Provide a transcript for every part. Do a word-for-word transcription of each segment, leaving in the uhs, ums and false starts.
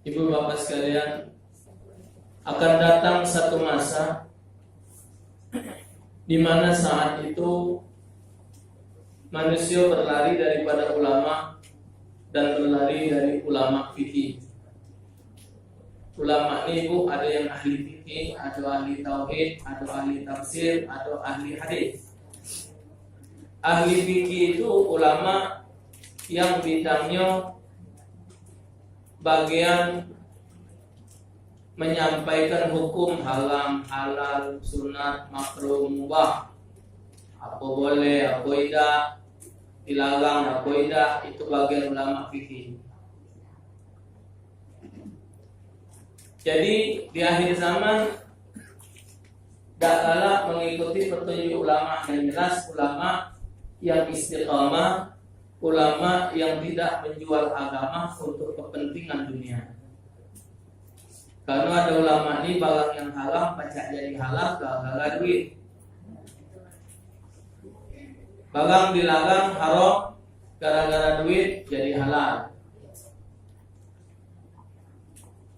Ibu bapak sekalian, akan datang satu masa di mana saat itu manusia berlari daripada ulama dan berlari dari ulama fikih. Ulama ni, ibu, ada yang ahli fikih, ada ahli tauhid, ada ahli tafsir, ada ahli hadis. Ahli fikih itu ulama yang bidangnya bagian menyampaikan hukum haram, halal, sunat, makruh, mubah, apa boleh, apa idak, dilarang, apa idak, itu bagian ulama fikih. Jadi di akhir zaman dak galak mengikuti petunjuk ulama yang jelas, ulama yang istiqamah, ulama yang tidak menjual agama untuk kepentingan dunia. Karena ada ulama ni, barang yang haram pacak jadi halal gara-gara duit. Barang dilarang haram gara-gara duit jadi halal.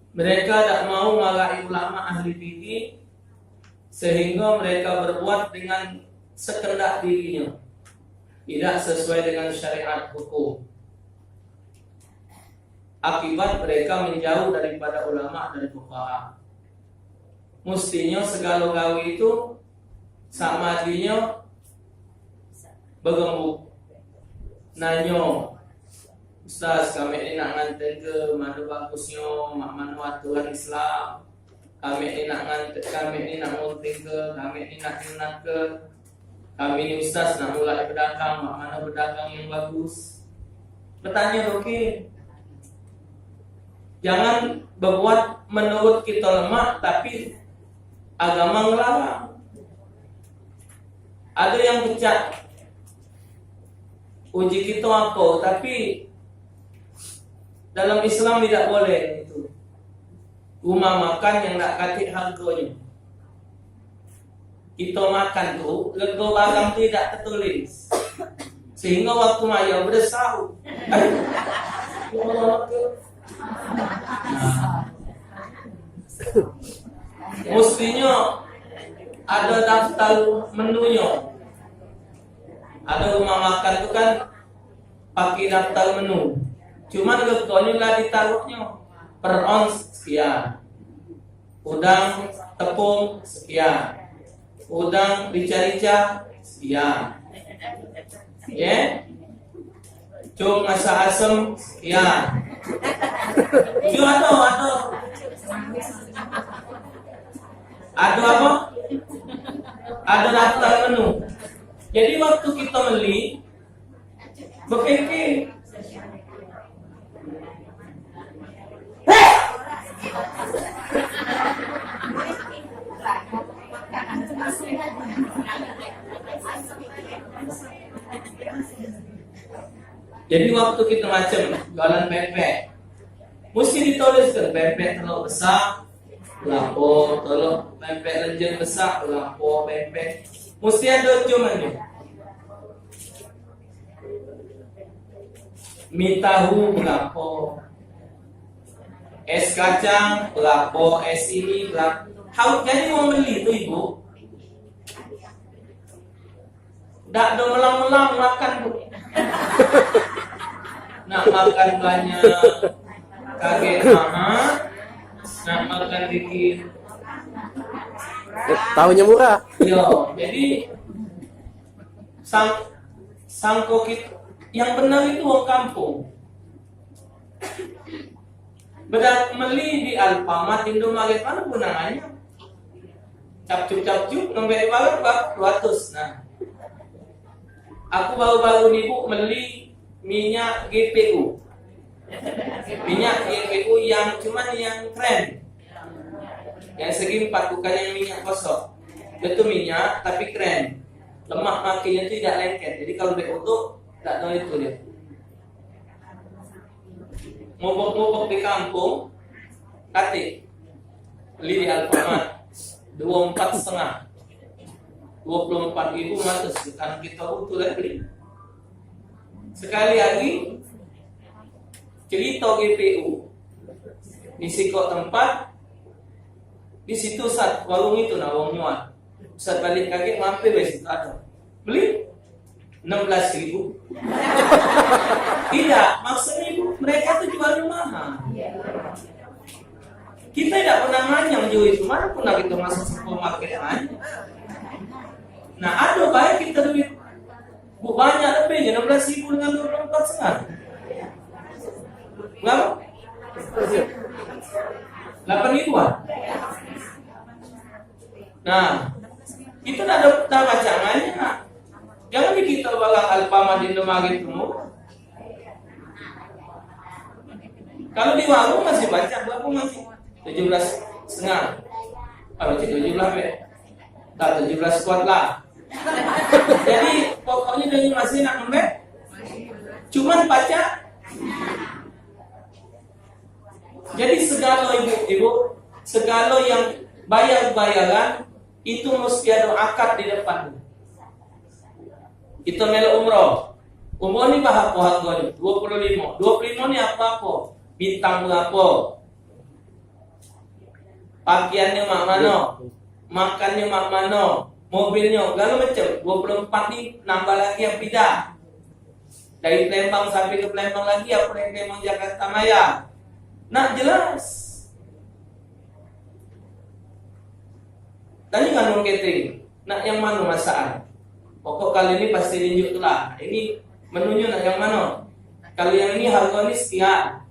Mereka tak mau marai ulama ahli fikih, sehingga mereka berbuat dengan sekendak dirinya, tidak sesuai dengan syariat hukum. Akibat mereka menjauh daripada ulama dan fuqaha. Mustinya segala gawe itu sama adinyo begembuk. Nanyo, "Ustaz, kami ni nak nganten ke mano bagusnyo, mak mano aturan Islam? Kami ni nak nganten, kami ni nak ngunting ke, kami ni nak nyunat ke. Kami ni, Ustaz, nak mulai bedagang, mak mano bedagang yang bagus?" Bertanya, oke. Jangan berbuat menurut kita lemak, tapi agama ngelarang. Ada yang pecah uji kita apa, tapi dalam Islam tidak boleh itu. Rumah makan yang nak katik harganya. Kita makan tu, rego barang tu idak tertulis. Sehingga waktu mayar, bedesau. Nah. Mestinya ada daftar menunya. Ada rumah makan tu kan pakai daftar menu. Cuman regonyo lah ditaruhnyo. Per ons sekian. Udang tepung sekian. Udang rica-rica sekian. Ye? Cung masak asem sekian. Cung ado, ado. Ado apa? Ado daftar menu. Jadi waktu kita beli, bepikir. Jadi waktu kita macam jualan pempek, mesti dituliskan pempek telur besar, berapo, telur pempek lenjeng besar, berapo pempek. Mesti ada cuman ni. Mi tahu berapo? Es kacang berapo? Es ini berapo? Harus jadi wong beli tu, Ibu. Dak do melang-melang makan tu. Nak makan banyak, kaget mahal. Nak makan dikit. Eh, tahunya murah. Yo, jadi sang sangko kit yang benar itu wong kampung. Bedak meli di Alfamart, Indomaret, mano gunanya? Capcuk-capcuk, ngambek barang, bah, dua ratus. Nah. Aku baru-baru ni, Bu, meli minyak G P U. Minyak G P U yang cuman yang keren. Yang segi empat, bukan yang minyak kosong. Dia tu minyak, tapi keren. Lemak makinnya tu tidak lengket. Jadi kalau dia utuh, tak tahu itu dia. Ngobok-ngobok di kampung, katik. Beli di Alfamart, dua empat setengah. Dua puluh empat ribu ratus, kan kita butuh lagi. Sekali lagi, cerita G P U. Di sikok tempat, di situ Ustaz, warung itu nah wong nyual. Ustaz balik kagek mampir di situ ada. Beli enam belas ribu. Tidak, maksudnya ibu, mereka tuh jual mahal. Kita tidak pernah manyang jauh itu, mana pernah kita masuk supermarket manyang. Nah, ada baik kita duit. Bu, banyak lebih je, enam belas ribu dengan dua puluh empat setengah. Berapa? Delapan ribuan. Nah, kita nak ada tak macam mana? Jangan di kita barang Alfamart, Indomaret tu. Kalau di warung masih banyak, berapa masih? Tujuh belas setengah. Kalau tujuh belas be. Tak, tujuh belas kuat lah. Jadi pokoknya dia masih nak ngembek. Cuman pacak. Jadi segala ibu, ibu, segala yang bayar-bayaran itu mesti ada akad di depan. Kita melok umroh. Umroh ni berapa harganya? Dua puluh lima. Dua puluh lima ni apa-apa? Bintang berapa? Pakaiannya mak mano? Makannyo mak mano? Mobilnyo, segalo macem. Dua puluh empat ni nambah lagi yang pindah. Dari Palembang sampai ke Palembang lagi, apa dari Palembang Jakarta Maya. Nak jelas. Tanya kan wong catering, nak yang mano masakan? Pokok kali ni pasti linjuk tu lah. Ini menunyo nak yang mano? Kalau yang ini harga ni sekian.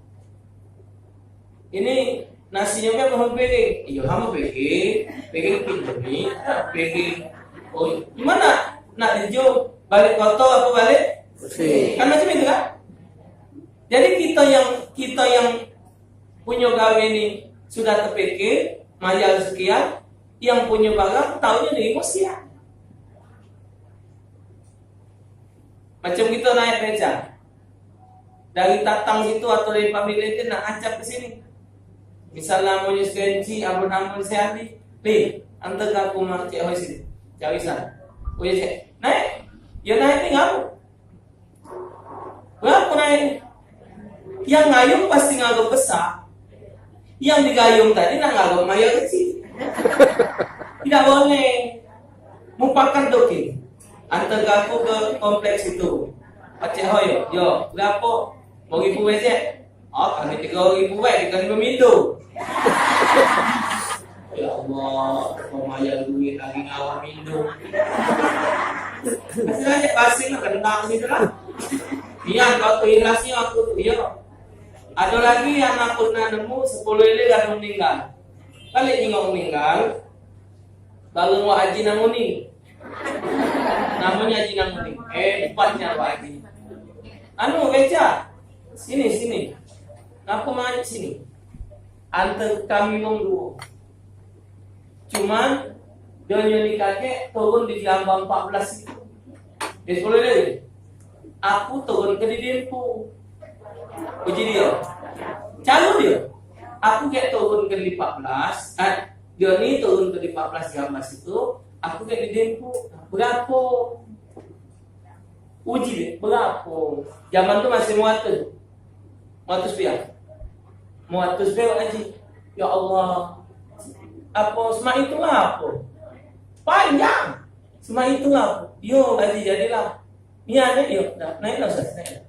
Ini nasinyo kan mau piring. Iyo, kamu piring. Piring Indomie, piring. Oh, gimana? Nak dijum balik kotor apa balik? Bersih. Kan macam itu kan? Jadi kita yang, kita yang punyo gawe ni sudah terpikir, mayar sekian, yang punyo barang taunyo nerimo sian. Macam kita naik beca. Dari Tatang situ atau dari Pamit Legend nak acap ke sini. Misal namonyo Skenci, amun-amun Seandi, "Li, antar ke aku mak Cek Hoi sini. Cari sana." Oh ya, Cek. Naik. Ya naik ni ngapo? Berapa naik? Yang ngayung pasti nganggap besar. Yang digayung tadi nak nganggap maya kecil. Tidak boleh. Mupakat doke. Antar aku ke kompleks itu. Pacek Hoi, yo, berapa? Mau ribu becek? Oh, kami tiga ribu baik, kita lima mintu. Ya Allah, pemayar duit lagi ngawak mindu. Masih banyak basing lah, kena gitu lah. Nian, waktu ikhlasnya waktu tu, ya. Ada lagi yang aku pernah nemu, sepuluh ilir ada meninggal. Balik nengok meninggal, baru Wak Haji Nanguni. Namanya Haji Nanguni. Eh, empatnya Wak Haji. Anu, beca. Sini, sini. Ngapa main sini? Antar kami wong duo. Cuman, donyo ni kagek turun di Jambang empat belas itu. Dia sepuluh dia. Aku turun ke di Dempo. Uji dia. Calon dia. Aku kagek turun ke di empat belas. Eh, dia ni turun ke di empat belas Jambang situ. Aku kagek di Dempo. Berapa? Uji deh, berapo? Zaman tu masih muatus. Muatus pian. Muatus pian, Haji. Ya Allah. Apa, semak itulah apa? Panjang. Semak itulah apa? Yo, Haji, jadilah. Ni ada, yo. Dah, naiklah, Ustaz, naiklah.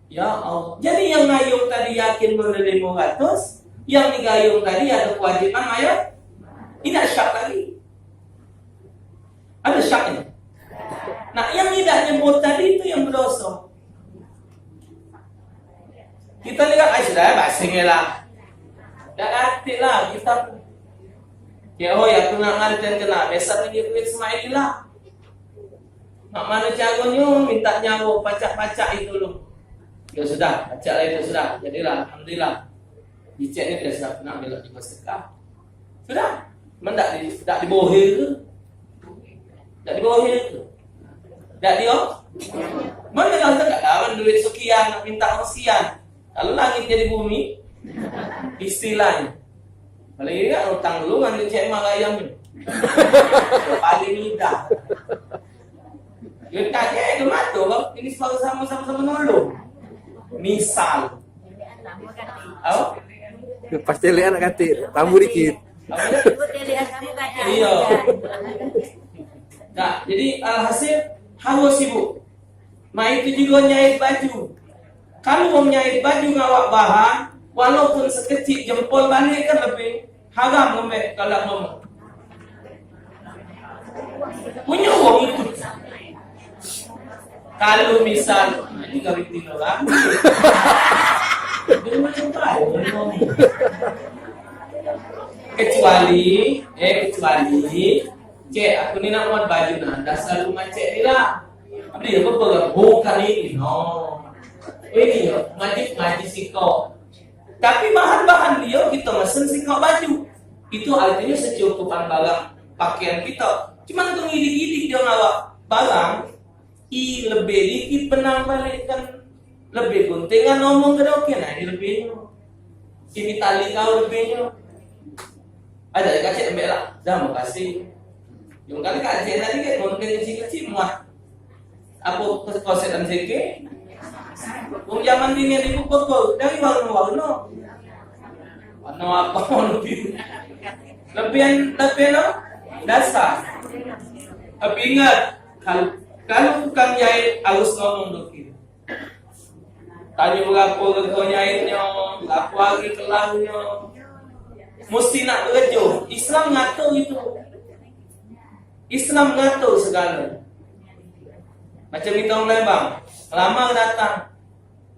Ya Allah. Jadi yang ngayung tadi yakin boleh lima ratus, yang digayung tadi ada kewajiban bayar. Tidak syak lagi. Ada syaknya. Nah, yang tidak nyebut tadi itu yang berdosa. Kita lihat, "Ai, sudah, basing lah." Dak katik lah kita. Ya, oh ya, aku nak nganten kena. Besok lagi duit Ismail lah. Mak mana caranya minta nyawa pacak-pacak itu lu. Ya sudah, pacak lah itu sudah. Jadilah, alhamdulillah. Dicek ni dia sudah pernah belok di sedekah. Sudah. Men dak di, dak dibohir tu. Dak dibohir tu. Dak dia. Men dalam tu dak kawan duit sekian nak minta sekian. Kalau langit jadi bumi, istilahnya. Paling tidak utang dulu ngan cek mak ayam ni. Paling mudah. Yo tadi itu mato bang, ini sama-sama sama-sama nolong. Misal. Apa? Pas celekan nak katik, tambah dikit. Ibu celekan kamu katik. Iyo. Nah, jadi alhasil harus sibuk. Nah, itu juga nyait baju. Kalu wong nyait baju ngawak bahan, walaupun sekecik jempol balik kan lebih haram ngambek galak ngomong. Punyo wong itu. Kalu misal, nah, ini gawe tino lah. Dia macam bae ngomong. Kecuali, eh, kecuali, cek, aku ni nak muat baju nah, dasar rumah cek ni lah. Tapi dia apa, bukan ini, no. Ini yo, majik-majik sikok. Tapi bahan-bahan dia kita mesen sikok baju. Itu artinya secukupan barang pakaian kita. Cuman tu ngidik-ngidik dia ngawak barang, i lebih dikit benang balik kan. Lebih guntingan ngomong ke dokin, nah, ini lebih. Ini tali kau lebih. Ada kacik ambil lah. Dah, makasih. Yang kali kacik tadi kan gunting kecil-kecil muat. Apa koset dan seke? Wong zaman dini di buku tu dari warna-warna. Warna apa, warna biru? Lebihan, lebihan apa? Dasar. Tapi ingat, kalau, kalau tukang jahit harus ngomong dulu. Tanyo berapo rego nyaitnyo, berapo hari kelahnyo. Mesti nak berejo. Islam ngatur itu. Islam ngatur segalo. Macam kita orang Palembang, ngelamar datang.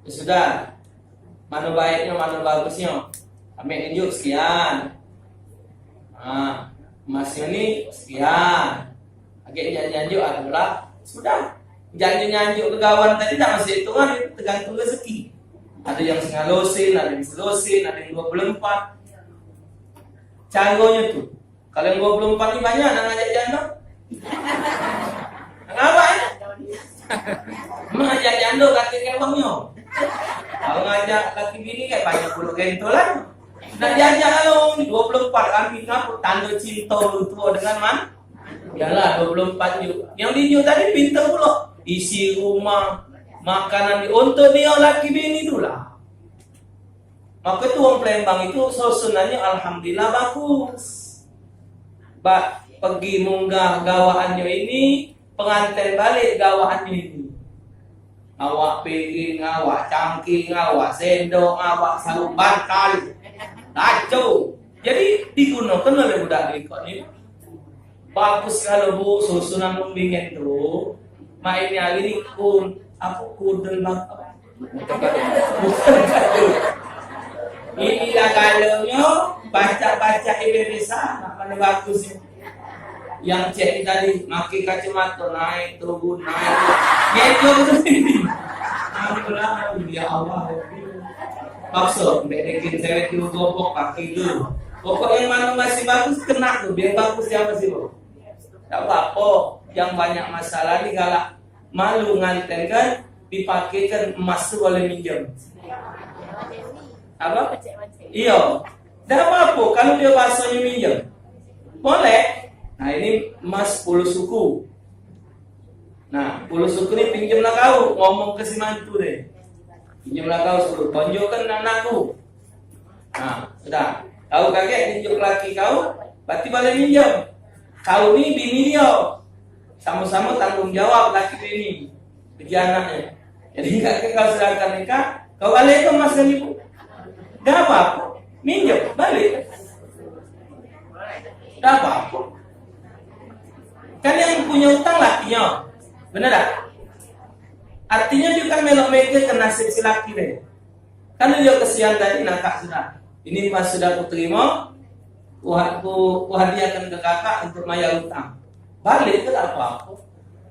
Ya sudah, mano baiknyo, mano bagusnyo. Kami tunjuk sekian. Ha, emasnyo ni sekian. Agek nyanjuk-nyanjuk adalah sudah. Nyanjuk-nyanjuk ke gawan tadi dak masuk hitungan, itu tergantung rezeki. Ada yang setengah lusin, ada yang selusin, ada yang dua puluh empat. Caronyo tu, kalau yang dua puluh empat ni banyak nak ngajak jando. Nak ngapa, eh? Mengajak jando kaki kewangnyo. Kalau ngajak laki bini kan banyak pula gentolan. Nak diajak lalu ni dua puluh empat kami ngapo tando cinta orang tua dengan man. Yalah dua puluh empat juk. Yang dijuk tadi pintar pula. Isi rumah, makanan di untuk dia laki bini tu lah. Maka tu wong Palembang itu susunannyo alhamdulillah bagus. Bak pergi munggah gawakannyo ini, penganten balik gawakannyo ini. Ngawak piring, ngawak cangking, ngawak sendok, ngawak sarung bantal. Kacau. Jadi digunakan oleh budak dekat ni. Bagus kalau bu susunan lumbingan tu. Main ni hari ni kun apa kudel bang. Ini lah galonyo baca-baca ibe bisa mana bagus ni. Yang cek ni tadi make kacamata naik turun naik turun. Ngejo tu sini. Ampun ya Allah. Paksa mbek dekin cewek tu gobok kaki tu. Pokok yang mana masih bagus kena tu biar bagus yang masih bagus. Tak apa-apa. Yang banyak masalah ni galak malu nganten kan dipakekan emas tu boleh minjem. Apa? Iyo. Dak apa-apa kalau dia bahasanya minjem. Boleh. Nah, ini emas sepuluh suku. Nah, sepuluh suku ni pinjemlah kau, ngomong ke si mantu deh. Pinjemlah kau sepuluh, tunjukkan anakku. Nah, sudah. Kau kagek tunjuk laki kau, berarti boleh minjem. Kau ni bini dia. Sama-sama tanggung jawab laki bini. Kerja anaknya. Jadi enggak ke kau serahkan nikah, kau balik ke emas dengan ibu. Dak apa-apa. Minjem, balik. Dak apa-apa. Kan yang punya utang lakinya. Benar dak? Artinya dia kan melok mega ke nasib si laki deh. Kan dia kesian tadi nakak sudah. Ini emas sudah aku terima, ku, ku, ku hadiahkan ke kakak untuk mayar utang. Balik ke tak apa-apa.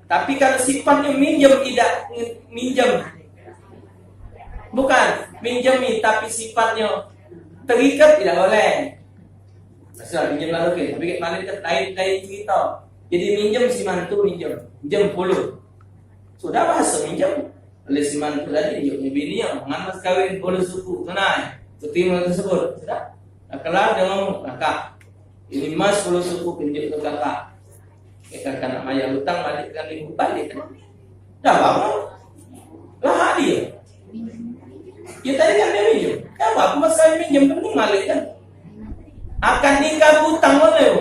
Tapi kalau sifatnya minjem tidak minjem. Bukan minjem ni, tapi sifatnya terikat tidak boleh. Masalah minjem lalu ke, tapi balik ke lain, lain cerita. Jadi minjem si mantu minjem, minjem puluh. Sudah bahasa minjem. Oleh si mantu tadi, juk ni bini yang mangan mas kawin puluh suku, kenai. Terima tersebut, sudah. Dah kelar dia ngomong, kakak. Ini mas puluh suku tunjuk ke kakak. Ya, kakak nak mayar utang balik kan ibu balik kan. Dah apa? Lah dia. Ya tadi kan dia minjem. Kenapa aku mas kawin minjem? Penting malik kan. Akad nikah butang mana yo?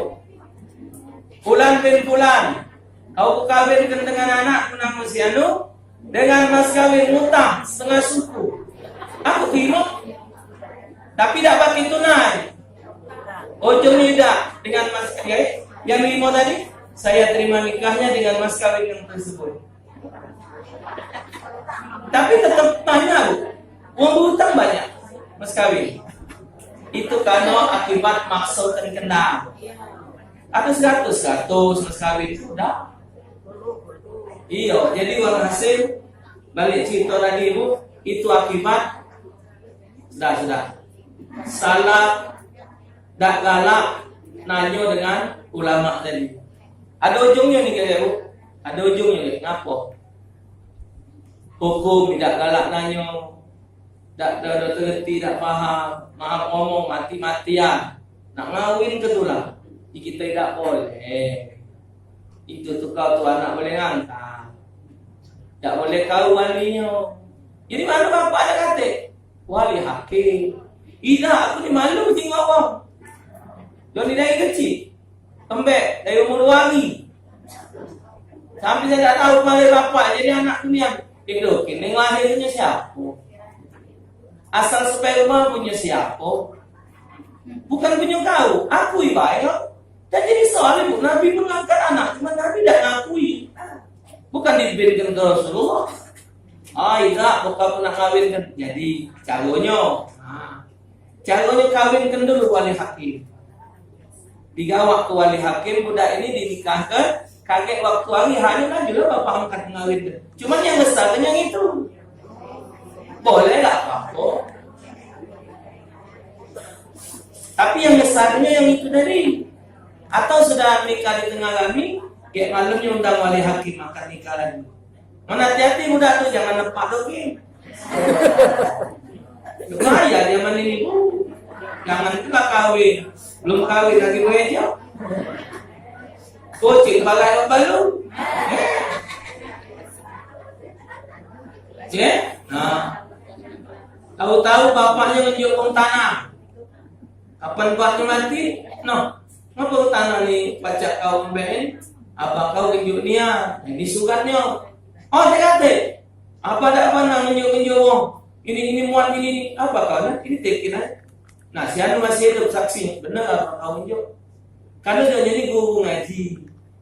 Fulan bin Fulan, kau kawinkan dengan anakku nama si Anu dengan mas kawin ngutang setengah suku. Aku terima. Tapi dak pakai tunai. Ujungnya dak dengan mas kawin. Yang lima tadi, saya terima nikahnya dengan mas kawin yang tersebut. Tapi tetap banyak, Bu. Wong berutang banyak mas kawin. Itu karena akibat makso terkendang. Atau seratus, seratus mas kawin itu dah. Iyo, jadi walhasil balik cerita tadi, Bu, itu akibat sudah, sudah. Salah dak galak nanyo dengan ulama tadi. Ada ujungnya ni kira, Bu. Ada ujungnya ni. Ngapo? Hukum dak galak nanyo. Dak, dak, dak tergerti, dak paham. Maaf ngomong mati-matian. Nak ngawin ke tulah. Di kita dak boleh. Itu tu kau tu anak boleh ngangkat. Dak boleh kau walinyo. Jadi mana bapak dak kate? Wali hakim. Idak, aku ni malu tengok wong. Don ni dari kecil. Kembek dari umur dua hari. Sampai saya tak tahu kemana bapak jadi anak dunia. Itu kini lahirnya siapa? Asal sperma punya siapa? Bukan punya kau. Aku ibarat. Dan jadi soal ibu Nabi mengangkat anak, cuma Nabi tidak ngakui. Bukan diizinkan ke Rasulullah. Ah, tidak, bukan pernah kawin kan. Jadi, caranya. Nah, caranya kawinkan dulu wali hakim. Digawak ke wali hakim, budak ini dinikahkan, kagek waktu hari, hanya kan juga bapak angkat ngawin. Cuman yang besar kan yang itu. Boleh lah apa-apa. Tapi yang besarnya yang itu tadi. Atau sudah nikah di tengah kami, gek malamnya undang wali hakim akad nikah lagi. Mana hati-hati budak tu, jangan lepak dokin. Bahaya dia mani ni, Bu. Jangan pula kawin. Belum kawin lagi bereja. Kucing balai balu. Ya? Nah. Tahu-tahu bapaknya nunjuk wong tanah. Kapan buatnya mati? Noh, ngapa tanah ni pacak kau ambil? Apa kau genjuk nia? Ini suratnya. Oh, dia kata, apa dak pernah ngenjuk-ngenjuk wong? Ini, ini muat ini, ini. Apa kau nak? Ini tekin aja. Nah, si anu masih hidup saksi. Benar apa kau genjuk? Karena dia jadi guru ngaji.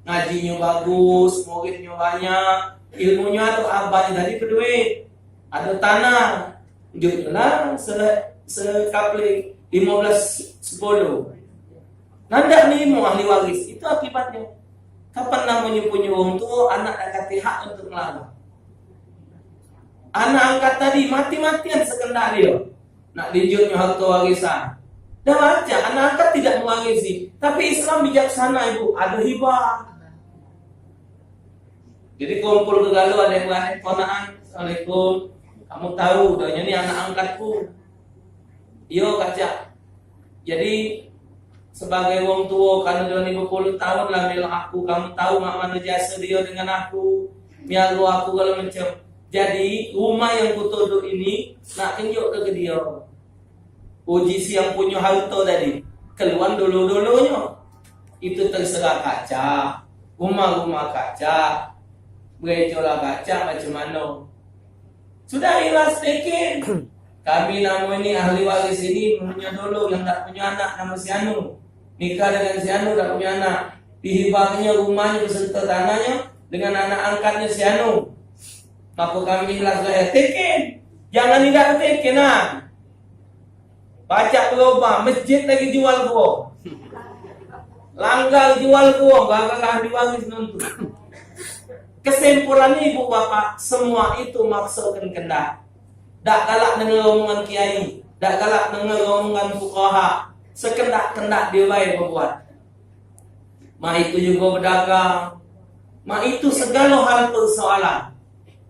Ngajinyo bagus, muridnyo banyak, ilmunyo ado, abahnya tadi beduit. Ado tanah, genjuknyo lah se, sekapling limo belas sepuluh. Nah, ndak nimo ahli waris, itu akibatnyo. Kapan namonyo punyo wong tuo, anak dak katek hak untuk ngelawan. Anak angkat tadi mati-matian sekendak dio. Nak digenjuknyo harta warisan. Dah baca, anak angkat tidak mewarisi. Tapi Islam bijaksana, Ibu. Ada hibah. Jadi kumpul ke galo, ada yang lain, ponaan. Assalamualaikum. Kamu tahu, dah ni anak angkatku. Iyo, kacak. Jadi, sebagai wong tuo, karena dio ni bepuluh tahun lah melok aku, kamu tahu mak mano jasa dio dengan aku, miaro aku, segalo macam. Jadi, rumah yang kutodok ini, nak tunjuk ke dio. Uji si yang punyo harto tadi, keluan dulu-dulunyo. Itu terserah kacak, rumah-rumah kacak, gerejo lah kacak, macam mano. Sudah ikhlas bikin. Kami namo ini ahli waris ini punyo dulu yang dak punyo anak, namo si Anu. Nikah dengan si Anu, dak punyo anak. Dihibahkannya rumahnya beserta tanahnya dengan anak angkatnya si Anu. Maka kami ikhlas lahir. Tikin. Jangan tidak tikin, nah. Pacak berubah, masjid lagi jual gua. Langgar jual gua, gara-gara ahli waris nuntut. Kesimpulannya, ibu bapak, semua itu maksakan kendak. Dak galak dengar omongan kiai, dak galak dengar omongan fuqaha. Sekendak-kendak dia bae bebuat. Mak itu juga bedagang. Mak itu segalo hal persoalan.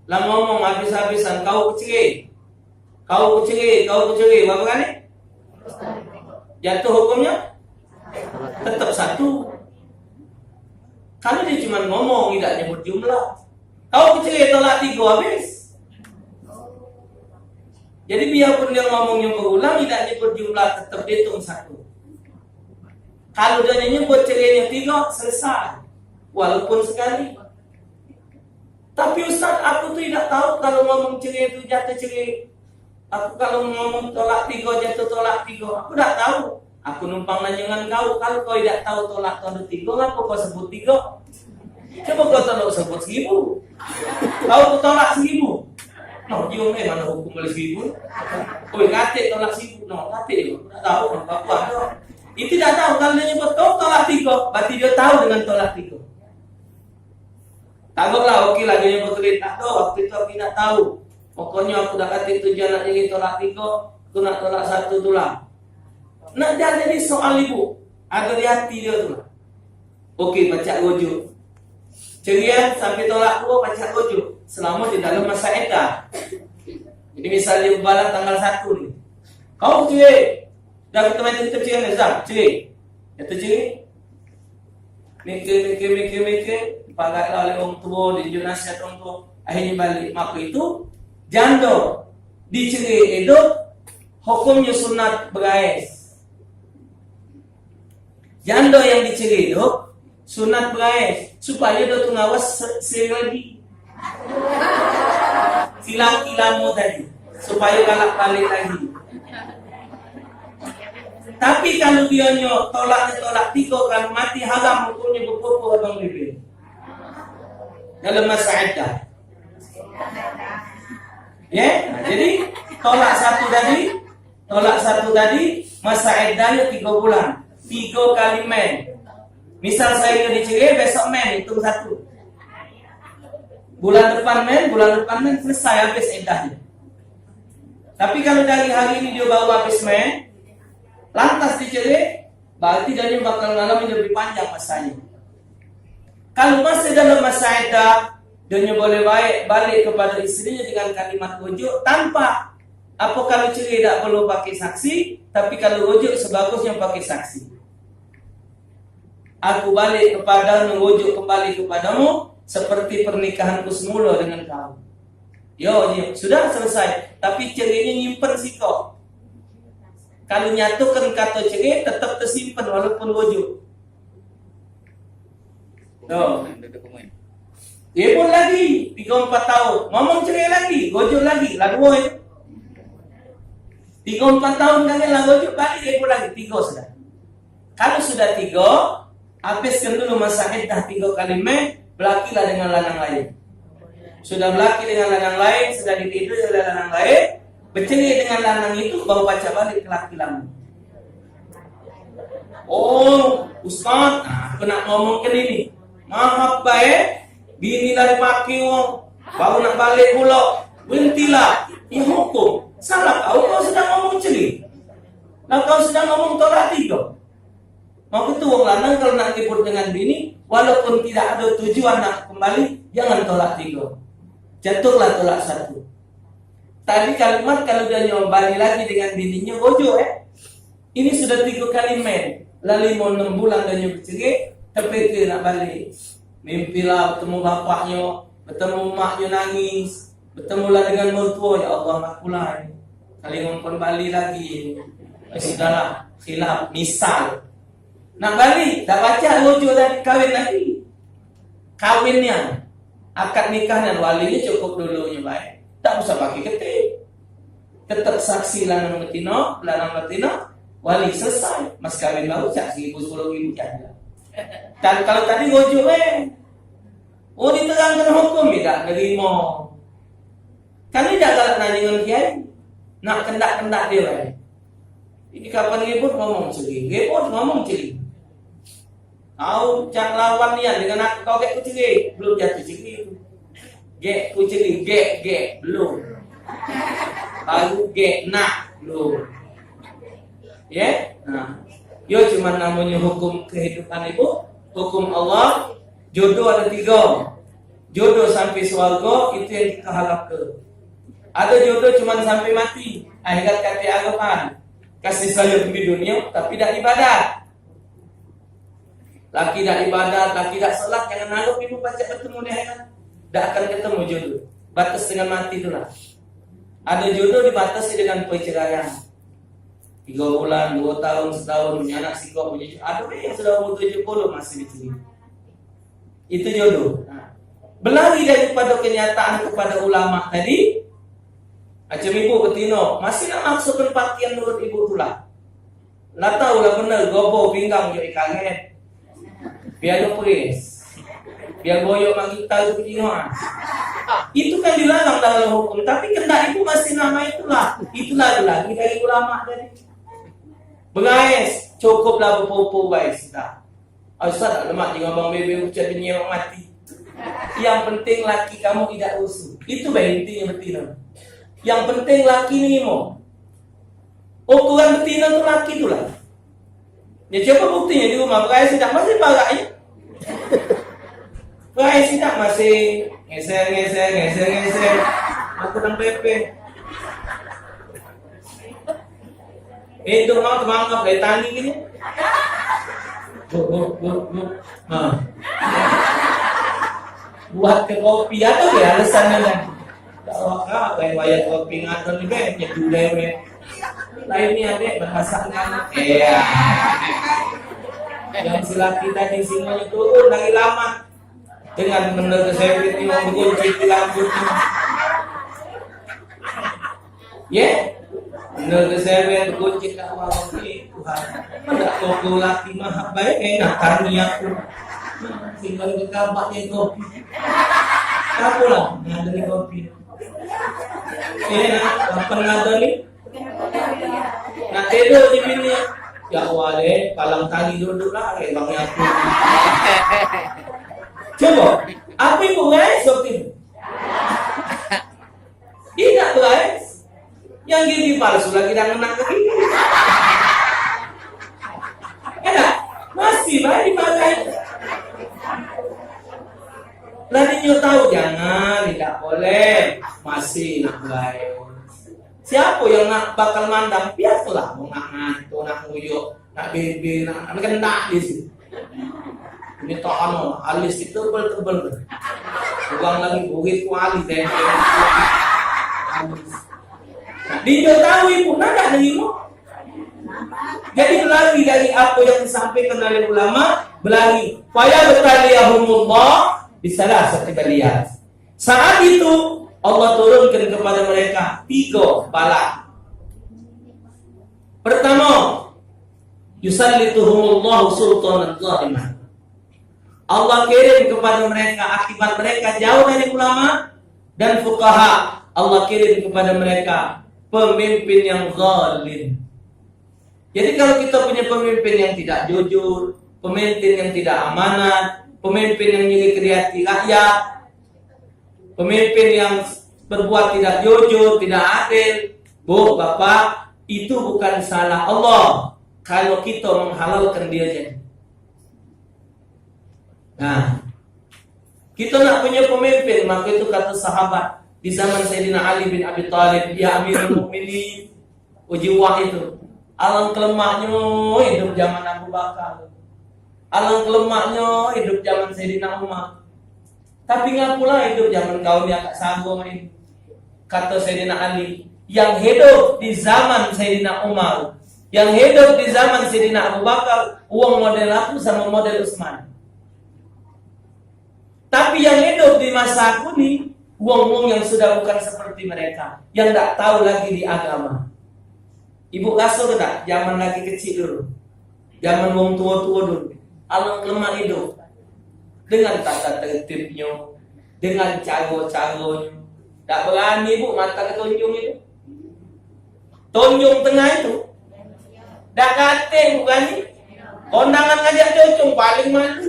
Lah ngomong habis-habisan, kau kecil. Kau kuceri, kau kuceri, berapa kali? Jatuh hukumnya? Tetap satu. Kalau dia cuma ngomong, tidak nyebut jumlah. Kau kuceri tolak tiga habis. Jadi biarpun dia ngomongnyo berulang, idak nyebut jumlah, tetap dihitung satu. Kalau dia nyebut cerinyo tigo, selesai. Walaupun sekali. Tapi ustaz, aku tu idak tahu kalau ngomong cerai tu jatuh cerai. Aku kalau ngomong tolak tigo, jatuh tolak tigo. Aku dak tahu. Aku numpang nanyo ngan kau. Kalau kau idak tahu tolak tu ado tigo, ngapo kau sebut tigo? Coba kau tolak sebut seribu. Kau tu tolak seribu. Nah, dia eh, mana hukum boleh seribu? Oi, katik tolak seribu. Nah, katik tu. Dak tahu, apa-apa. Itu dak tahu. Kalau dia nyebut kau tolak tigo, berarti dia tahu dengan tolak tigo. Tangguhlah, oke lah, dia nyebut duit. Tak tahu, waktu itu aku tidak tahu. Pokoknya aku dah kata tujuan nak jadi tolak tiga, aku nak tolak satu tu lah. Nak jadi soal ibu, ada di hati dia tu lah. Oke, pacak rujuk. Cerian sampai tolak dua, pacak rujuk. Selama di dalam masa iddah. Jadi misalnya balas tanggal satu ni. Kau cerai. Dah kita main kita cerai ni, Zam. Cerai. Kata cerai. Mikir, mikir, mikir, mikir. Pagatlah oleh orang tua, dijunjung nasihat orang tua. Akhirnya balik. Maka itu, janda dicerai hidup, hukumnya sunat berais. Janda yang dicerai hidup, sunat berais. Supaya dia tu ngawas se- sekali lagi. Si laki lama tadi. Supaya galak balik lagi. Tapi kalau dia nyo tolak, tolak tiga, kalau mati haram hukumnya berpupu abang bibir. Dalam masa iddah. Ya, nah, jadi tolak satu tadi, tolak satu tadi, masa iddahnya tiga bulan. Tiga kali men. Misal saya dicerai, besok men, hitung satu. Bulan depan men, bulan depan men, selesai habis iddahnya. Tapi kalau dari hari ini dia baru habis men, lantas dicerai, berarti dia ni bakal ngalami lebih panjang masanya. Kalau masih dalam masa iddah, dia ni boleh baik balik kepada isterinya dengan kalimat rujuk tanpa apa, kalau cerai tak perlu pakai saksi, tapi kalau rujuk sebagusnya pakai saksi. Aku balik kepada, merujuk kembali kepadamu seperti pernikahanku semula dengan kamu. Yo, yo, sudah selesai. Tapi cerai ni nyimpen sikok. Kalau nyatukan kata cerai, tetap tersimpan walaupun rujuk. Tuh. Ribut lagi, tiga empat tahun. Ngomong cerai lagi, rujuk lagi. Lah dua itu. Tiga empat tahun kami lah rujuk, balik ribut lagi. Tiga sudah. Kalau sudah tiga, habiskan dulu masa iddah tiga kali meh, belakilah dengan lanang lain. Sudah belaki dengan lanang lain, sudah ditidur oleh lanang lain, bercerai dengan lanang itu, baru pacak balik ke laki lama. Oh, Ustaz, nah, aku nak ngomong ke ini. Maaf bae, bini lah dipakai wong, baru nak balik pula. Berhentilah, ya hukum. Salah kau, kau sedang ngomong cerai. Nah, kau sedang ngomong tolak tiga. Maka tu wong lanang kalau nak ribut dengan bini, walaupun tidak ada tujuan nak kembali, jangan tolak tiga. Jatuhlah tolak satu. Tadi kalimat kalau dia nyo balik lagi dengan bininya, rujuk eh. Ini sudah tiga kali men. Lah lima enam bulan dia nyo bercerai, terpikir nak balik. Mimpilah bertemu bapaknya, bertemu emaknya nangis. Betemulah dengan mertua, ya Allah, nak pulai. Kali ngomong kembali lagi. Ya sudahlah, khilaf, misal. Nak balik, tak pacak rujuk tadi, kawin lagi. Kawinnya, akad nikahnya, walinya cukup dulu nyo bae. Tak usah pakai ketik. Tetap saksi lanang betino, lanang betino, wali selesai. Mas kawin baru, cak seribu, sepuluh ribu cak. Dan kalau tadi rujuk, eh. Oh, diterangkan hukum, tidak nerima. Kami dak galak nanya dengan kiai. Nak kendak-kendak dia bae. Ini kapan ribut ngomong cerai. Ribut ngomong cerai. Kau cak lawan nian dengan aku, kau gek ku cerai. Belum jatuh cerai tu. Gek ku cerai, gek, gek. Belum. Baru gek nak. Belum. Ya? Nah. Yo cuman namanya hukum kehidupan ibu. Hukum Allah. Jodoh ada tiga. Jodoh sampai swargo, itu yang kita harapkan. Ada jodoh cuma sampai mati, akhirat kate harapan. Kasih sayang di dunia, tapi dak ibadat. Laki dak ibadat, laki dak salat, jangan harap ibu pacak bertemu di akhirat. Dak akan ketemu jodoh. Batas dengan mati itulah. Ado jodoh dibatasi dengan perceraian. Tiga bulan, dua tahun, setahun, punya anak sikok, punya cu-, ado yang sudah umur tujuh puluh masih dicuri. Itu jodoh. Nah, belari daripada kenyataan kepada ulama tadi, macam ibu betino, masih nak maksudkan pakaian nurut ibu tulah. Lah tau lah bener, gobo pinggang yo ikan eh. Biar lu peris. Biar boyok mak kita tu tengok. Itu kan dilarang dalam hukum, tapi kendak ibu masih nak main tulah. Itulah belari dari ulama tadi. Berais, cukuplah bepupu, guys, dah. Ah, Ustaz, tak lemak je ngomong bebe ucap dia nyemak mati. Yang penting laki kamu tidak rusuh. Itu bae intinya betina. Yang penting laki ni mau. Ukuran betina tu laki tu lah. Ya, coba buktinya di rumah, berai sidak masih parak ya. Berai sidak masih ngeser, ngeser, ngeser, ngeser. Aku nang pepe. Eh, tu mau terbangkap dari tani gini. Bu, bu, bu, bu. Ha. Buat ke kopi, ada ya alasannya kan? Kalau kau kayak wayah kopi ngatur ni, be, nyeduh dewek. Lain ni, adek, berpasangan. Iya. Yang si laki tadi semuanya turun dari laman. Dengan benda kesewet ni, mau berkunci di rambutnya. Ye? Benda kesewet, berkunci kat warung ni, Tuhan. Mana kau laki mahap baik, enak tani aku. Tinggal ke kabak ni kopi. Apalah, ada ni kopi. Ye, kapan ada ni? Nak tidur di bini. Ya Allah, deh, palang tali duduk lah, eh, bang aku. Coba, apa ibu guys waktu itu? Dia tak berai. Yang gigi palsu lagi dah ngenak lagi. Enak? Masih baik dipakai. Lah dia tahu jangan, tidak boleh. Masih nak berai. Siapa yang nak bakal mandang? Biasalah, mau nak ngantuk, nak nguyuk, nak bebe, nak, nak kendak di situ. Ini tak anu, alis itu tebel-tebel. Kurang lagi burit tu alis, eh. Alis. Nah, dia tahu ibu, nak tak nerima? Jadi belari dari apa yang disampaikan oleh ulama, belari. Faya betaliyahumullah bisalah satu beliau. Saat itu Allah turunkan kepada mereka tiga bala. Pertama, yusallituhumullahu sultanan zaliman. Allah kirim kepada mereka, akibat mereka jauh dari ulama dan fuqaha, Allah kirim kepada mereka pemimpin yang zalim. Jadi kalau kita punya pemimpin yang tidak jujur, pemimpin yang tidak amanat, pemimpin yang nyeri ke hati rakyat, pemimpin yang berbuat tidak jujur, tidak adil, bu, bapak, itu bukan salah Allah kalau kita menghalalkan dia jadi. Nah, kita nak punya pemimpin, maka itu kata sahabat di zaman Sayyidina Ali bin Abi Thalib, "Ya Amirul Mukminin, uji wak itu. Alang kelemaknyo hidup zaman Abu Bakar. Alang kelemaknyo hidup zaman Sayyidina Umar. Tapi ngapulah hidup zaman kau ni agak sagung ni." Kata Sayyidina Ali, yang hidup di zaman Sayyidina Umar, yang hidup di zaman Sayyidina Abu Bakar, wong model aku sama model Utsman. Tapi yang hidup di masa aku ni, wong-wong yang sudah bukan seperti mereka, yang tak tahu lagi di agama. Ibu raso ke tak, zaman lagi kecik dulu, zaman wong tuo-tuo dulu, alang kelemak hidup dengan tata tertibnyo, dengan caro-caronyo. Tak berani, bu, mata ke tonjong itu. Tonjong tengah itu. Dak katek bukan ni. Kondangan ngajak cocong paling malu.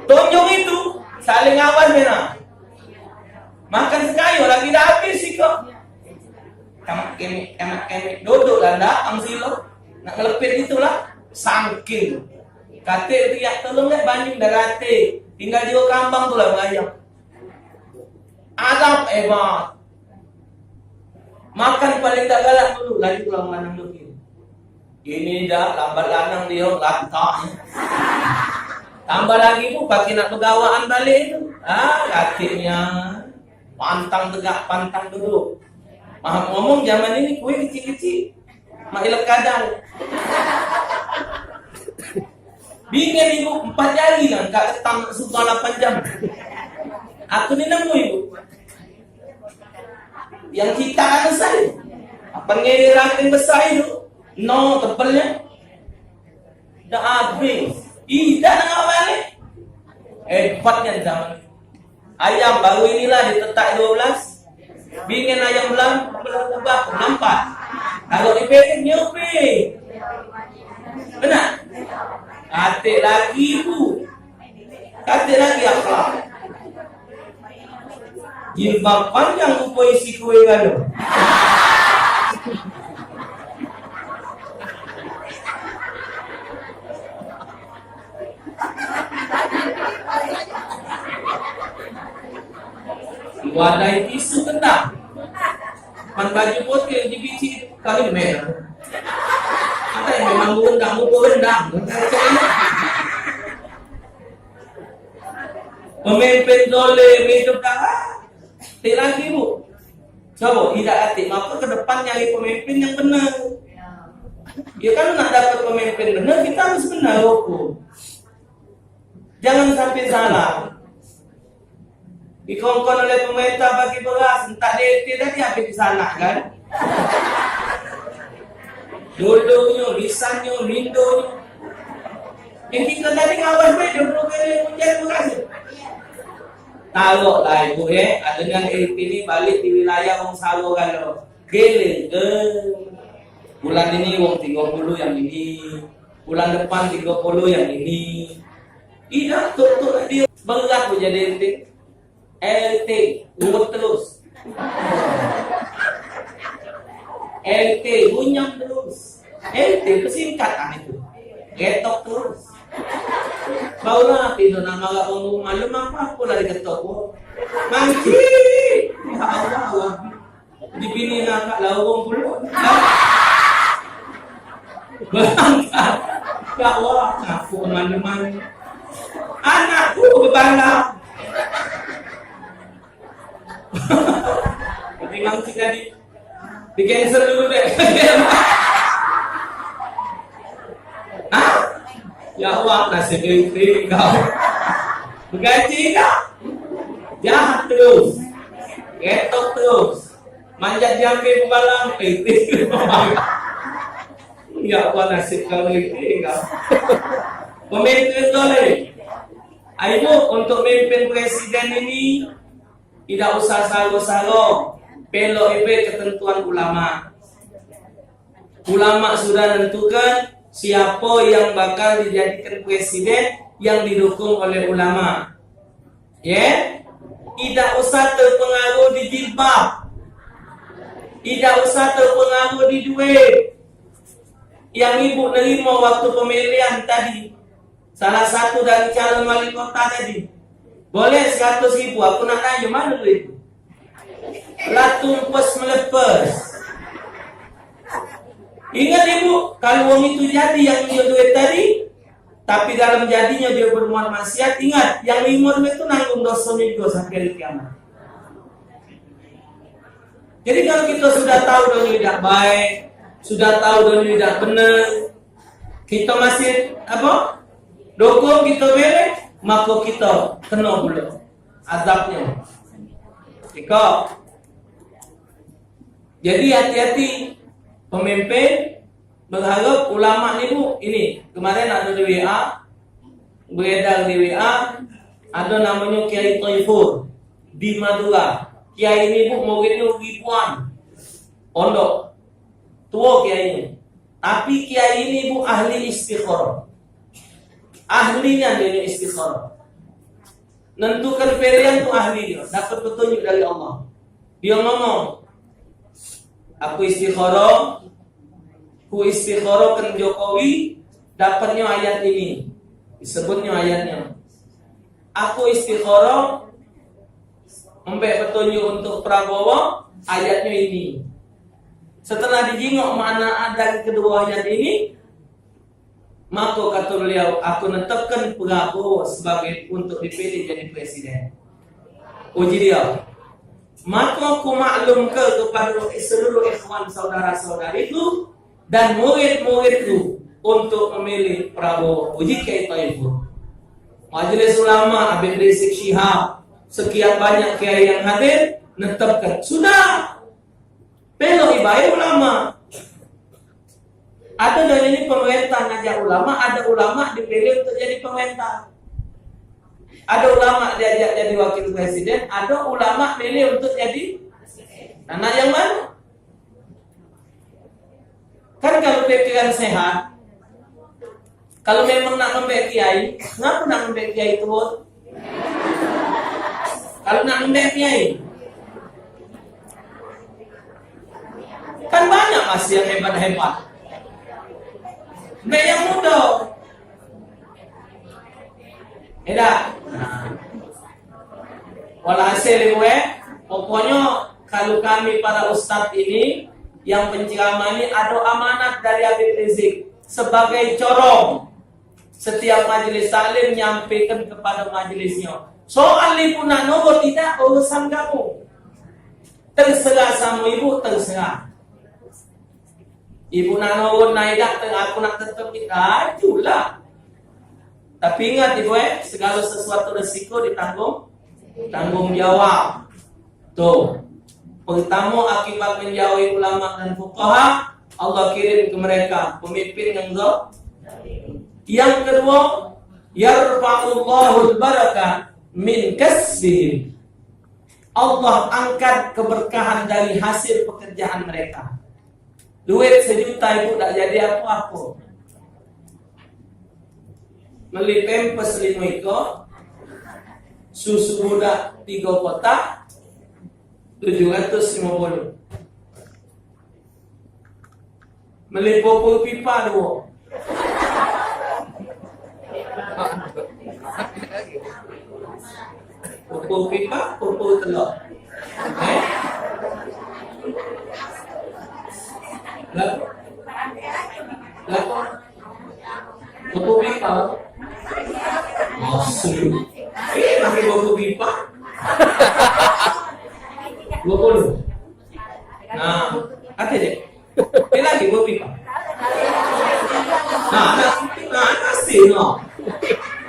Tonjong itu saling awan mena. Makan sekayo lagi dah habis sikok. Kamak kemek, kamak kemek. Duduk lah ndak, ang silo. Nak ngelepit itulah. Sangking. Katek tu yak tolong dek banyu dah katek. Tinggal jiwa kambang tu lah melayang. Adab hebat. Makan paling tak galak dulu, lagi pulang lanang dulu. Ini dah lambat lanang dia lantak. Tambah lagi tu pakai nak begawaan balik tu. Ah, katiknya pantang tegak, pantang duduk. Maaf ngomong, zaman ini kue kecil-kecil, mak ilek kadal. Bingin ibu, empat jari lah, kak ketang suka lapan jam. Aku ni nemu ibu. Yang kita kan besar. Apa ngelirik yang besar itu? No, tebelnya. Dah habis. Ih, dah nak balik. Hebatnya zaman. Ayam baru inilah ditetak dua belas. Bingin ayam belang, belang ubah, nampak. Kalau dipepet, nyupi. Benar? Katik lagi, Bu. Katik lagi apa? Jilbab panjang rupa isi kue lalu. Wadai tisu kentang. Pan baju putih di biji kali merah. Ada yang memang rendang, muka rendang. Pemimpin dolim hidup dah. Tik lagi, Bu. Coba, tidak atik. Maka ke depan nyari pemimpin yang benar. Ya kan, nak dapat pemimpin benar, kita harus benar hukum. Jangan sampai salah. Dikongkon oleh pemerintah bagi beras, entah D T tadi habis di sana, kan? Dodonyo, lisanyo, mindonyo. Yang kita tadi ngawas bae, dua puluh kali hujan beras. Taruh lah ibu, eh, dengan L P ni balik di wilayah wong Sawo galo. Gele ke? Bulan ini wong tiga puluh yang ini, bulan depan tiga puluh yang ini. Tidak, tuh, tuh, dia berat menjadi L T. L T, urut terus. L T, gunyam terus. L T, persingkatan itu. Getok terus. Barulah tidur nak marah orang rumah, lu apa-apa lah digetok, Bu. Manci. Ya Allah, Allah. Di bini ngakak lah orang puluh. Berangkat. Ya Allah, aku kemana-mana. Anakku kepala. Memang sih tadi di cancel dulu deh. Hah? Ya Allah, nasib L T kau. Begaji kau. Jahat terus. Getok terus. Manjat diambil pembalang, L T. Ya Allah, nasib kau L T kau. Pemimpin dolim. Ayo, untuk mimpin presiden ini, tidak usah saro-saro, pelok ibe ketentuan ulama. Ulama sudah nentukan siapa yang bakal dijadikan presiden yang didukung oleh ulama. Ya? Tidak usah terpengaruh di jilbab. Tidak usah terpengaruh di duit. Yang ibu nerima waktu pemilihan tadi, salah satu dari calon wali kota tadi, boleh seratus ribu, aku nak tanya, mana duit itu? Latung pos melepes. Ingat ibu, kalau wong itu jadi yang punya duit tadi, tapi dalam jadinya dia berbuat maksiat, ingat, yang lima duit itu nanggung dosanya juga sampai hari kiamat. Jadi kalau kita sudah tahu dia tidak baik, sudah tahu dia tidak benar, kita masih apa? Dukung kita bela, maka kita kena pula azabnya. Iko. Jadi hati-hati pemimpin berharap ulama ni, Bu. Ini kemarin ada di W A, beredar di W A, ada namanya Kiai Toifur di Madura. Kiai ini, Bu, muridnya ribuan. Pondok. Tua kiai ini. Tapi kiai ini, Bu, ahli istikharah. Ahlinya dia ni istikharah. Nentukan pilihan tu ahli dia, dapat petunjuk dari Allah. Dia ngomong, "Aku istikharah, ku istikharah ke Jokowi, dapatnya ayat ini." Disebutnya ayatnya. "Aku istikharah, ambek petunjuk untuk Prabowo, ayatnya ini." Setelah dijingok makna dari kedua ayat ini, maka kata beliau, "Aku netapkan Prabowo sebagai untuk dipilih jadi presiden." Uji dia. Maka ku maklumke kepada seluruh ikhwan saudara-saudariku dan murid-muridku untuk memilih Prabowo. Uji kiai Taiful. Majelis Ulama Habib Rizik Syihab, sekian banyak kiai yang hadir, netepke. Sudah. Pelok ibae ulama. Ada dari ini pemerintah ngajak ulama, ada ulama dipilih untuk jadi pemerintah. Ada ulama diajak jadi wakil presiden, ada ulama milih untuk jadi anak yang mana? Kan kalau pikiran sehat, kalau memang nak ngembek kiai, ngapa nak ngembek kiai tua? Kalau nak ngembek kiai, kan banyak masih yang hebat-hebat. Ngembek yang muda. Eda. Nah. Walhasil, ibu, eh, pokoknya kalau kami para ustaz ini yang penceramah ini ada amanat dari Habib Rizik sebagai corong setiap majelis taklim nyampaikan kepada majelisnya. Soal ibu nak nurut tidak urusan kamu. Terserah sama ibu, terserah. Ibu nak nurun, nak idak, te-, aku nak tetep, ajulah. Tapi ingat, ibu, eh, segala sesuatu resiko ditanggung, tanggung jawab. Tuh. Pertama, akibat menjauhi ulama dan fuqaha, Allah kirim ke mereka pemimpin yang zalim. Yang kedua, yarfa'ullahul barakah min kasbihim. Allah angkat keberkahan dari hasil pekerjaan mereka. Duit sejuta ibu tak jadi apa-apa. Meli pampers lima ikut, susu budak tiga kotak, tujuh ratus lima puluh. Meli popol pipa duo. Popol pipa, popol telur. Eh? Lagu? Lagu? Popol pipa. Masuk. Eh, pakai popol pipa. Dua puluh. Nah, ada je. Ni lagi dua pipa. Nah, nah, nah, masih, no.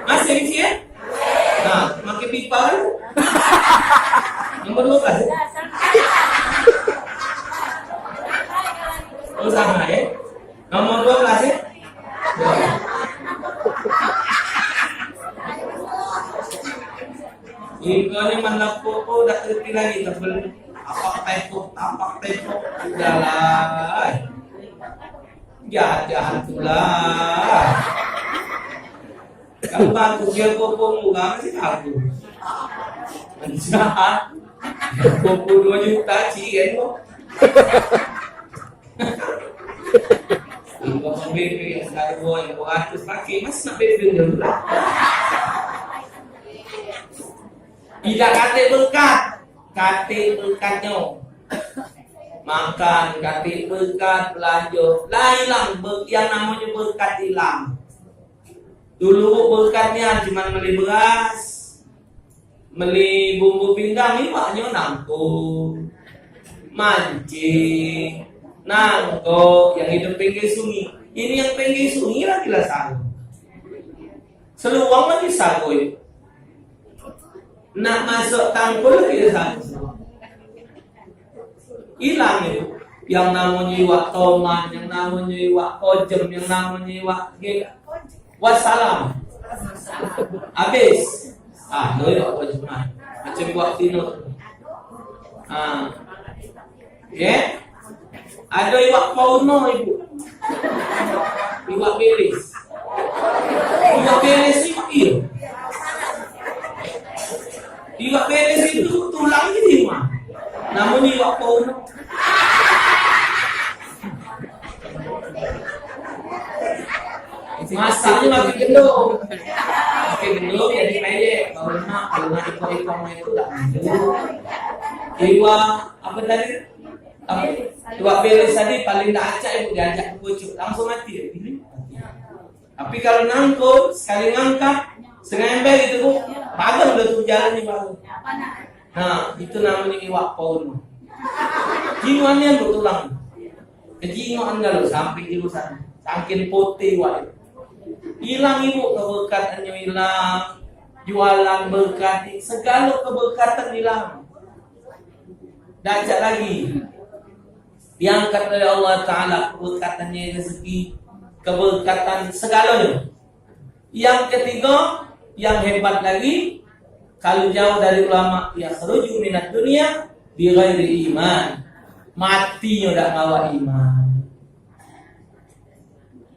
Masih ni, ya? Nah, makin pipa kan? Nombor dua belas. Oh, sama, ya? Nombor dua belas, ya? Dua belas. Ikannya mana kok, kok dak ngerti lagi, tak boleh. Apak tepuk, apak tepuk. Udahlah. Jajan tulah. Kapan aku dia popol murah sih aku. Jahat. Popol dua juta, cien kok. Ibu beli beli sekali dua ribu ratus pakai, mas nak beli dulu lah. Idak katik berkat, katik berkatnyo. Makan katik berkat, belanja. Lah ilang, ber-, yang namonyo berkat ilang. Dulu berkat nian cuman beli beras, beli bumbu pindang, iwaknyo nangkong, mancing, nangkok, yang hidup pinggir sungai. Ini yang pinggir sungai lagi lah sanggup. Seluang lagi sago itu. Nak masuk tangkul lagi sago. Ilang itu. Yang namonyo iwak toman, yang namonyo iwak kojem, yang namonyo iwak ge-, wassalam. Habis. Ah, lo iwak kojem. Macam iwak tino. Ah. Ye? Ado iwak pauno, ibu. Iwak beles. Iwak beles iwak iyo. Iwak beles itu tulang ini mah. Namun iwak pauno. Masaknya makin gendong. Makin gendong jadi pendek. Kalau nak, kalau nak ikut-ikut itu tak maju. Iwak apa tadi? Tapi iwak beles tadi paling dak acak ibu diajak ke pucuk, langsung mati ya, gini. Tapi kalau nangkul, sekali ngangkat, setengah ember gitu, Bu, padam dah tu jalan ni baru. Nah, itu namanya iwak paus. Jingoan nian betulang. Kejingoan galo sampai jurusan. Saking putih iwak itu. Hilang ibu keberkatannyo hilang. Jualan berkat, segalo keberkatan hilang. Dak cak lagi. Diangkat oleh Allah Ta'ala keberkatannya rezeki, keberkatan segalanya. Yang ketiga, yang hebat lagi, kalau jauh dari ulama, yakhruju minad dunya bighairi iman. Mati nyo dak ngawa iman.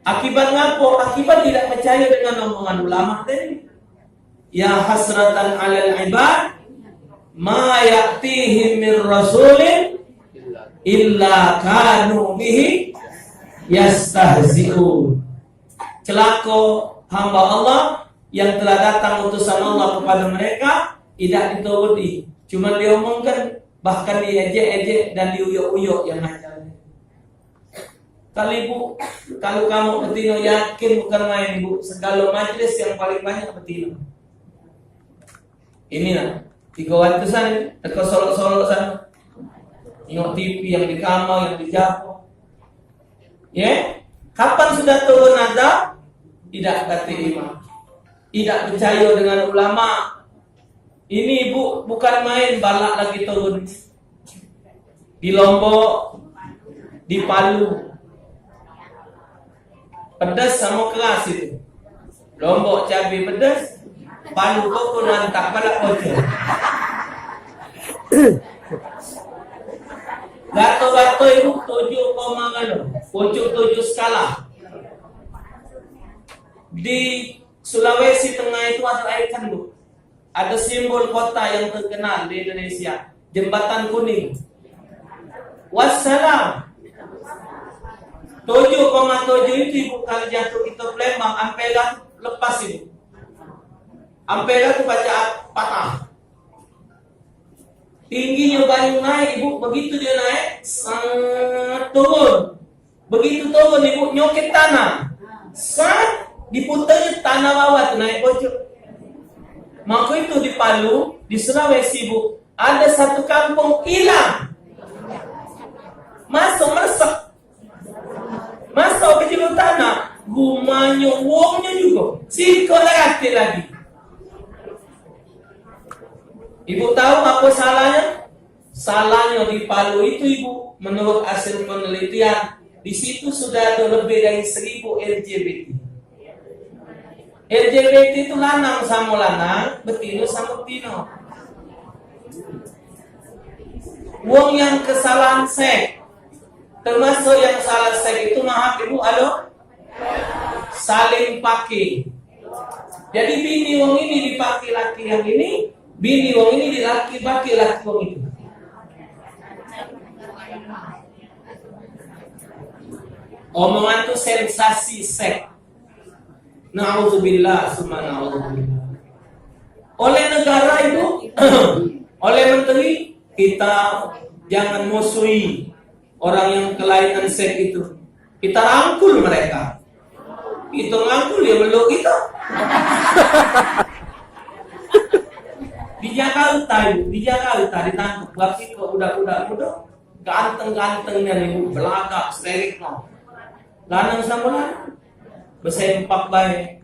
Akibat ngapo? Akibat tidak percaya dengan omongan ulama tadi. Ya hasratan alal ibad ma ya'tihim min rasulin illa kanu bihi yastahzi'un. Celako hamba Allah yang telah datang utusan Allah kepada mereka, tidak dituruti. Cuma diomongkan, bahkan diejek-ejek dan diuyok-uyok yang ngajar. Kalu ibu, kalu kamu betino, yakin bukan main ibu, segalo majlis yang paling banyak betino. Ini nah, tigo ratusan ini, teko solok-solok sana. Tengok T V yang di kamar, yang di dapur. Ya, kapan sudah turun azab? Tidak kata imam. Tidak percaya dengan ulama. Ini ibu bukan main, balak lagi turun. Di Lombok, di Palu. Pedas samo keras itu. Lombok cabe pedas, Palu koko mantap, balak bocor. Gato-gato ibu tujuh koma nganu, pucuk tujuh skala. Di Sulawesi Tengah itu ada ikon, Bu. Ada simbol kota yang terkenal di Indonesia, Jembatan Kuning. Wassalam. Tujuh koma tujuh itu ibu kali jatuh kita Palembang, Ampera lepas ibu. Ampera tu pacak patah. Tingginyo banyu naik ibu, begitu dia naik, set, turun. Begitu turun ibu, nyoket tanah. Sat, diputer tanah bawah tu naik pojok. Maka itu di Palu, di Sulawesi ibu, ada satu kampung hilang. Masuk meresek. Masuk ke jero tanah. Rumahnyo, wongnyo jugo. Sikok dak katek lagi. Ibu tahu apa salahnyo? Salahnyo di Palu itu, Ibu, menurut hasil penelitian, di situ sudah ada lebih dari seribu L G B T. L G B T itu lanang samo lanang, betino samo betino. Wong yang kesalahan seks, termasuk yang salah seks itu, maaf Ibu, alo, saling pakai. Jadi bini wong ini dipakai laki yang ini, bini wong ini dilaki pakai laki wong itu. Omongan tu sensasi seks. Naudzubillah, summa naudzubillah. Oleh negara itu, oleh menteri, kita jangan musuhi orang yang kelainan seks itu. Kita rangkul mereka. Kita rangkul, dia meluk kita. Di Jakarta itu, di Jakarta ditangkap berapa kok budak-budak muda, ganteng-gantengnya nih, belagak, steril no. Lanang sama lanang. Besempak baik.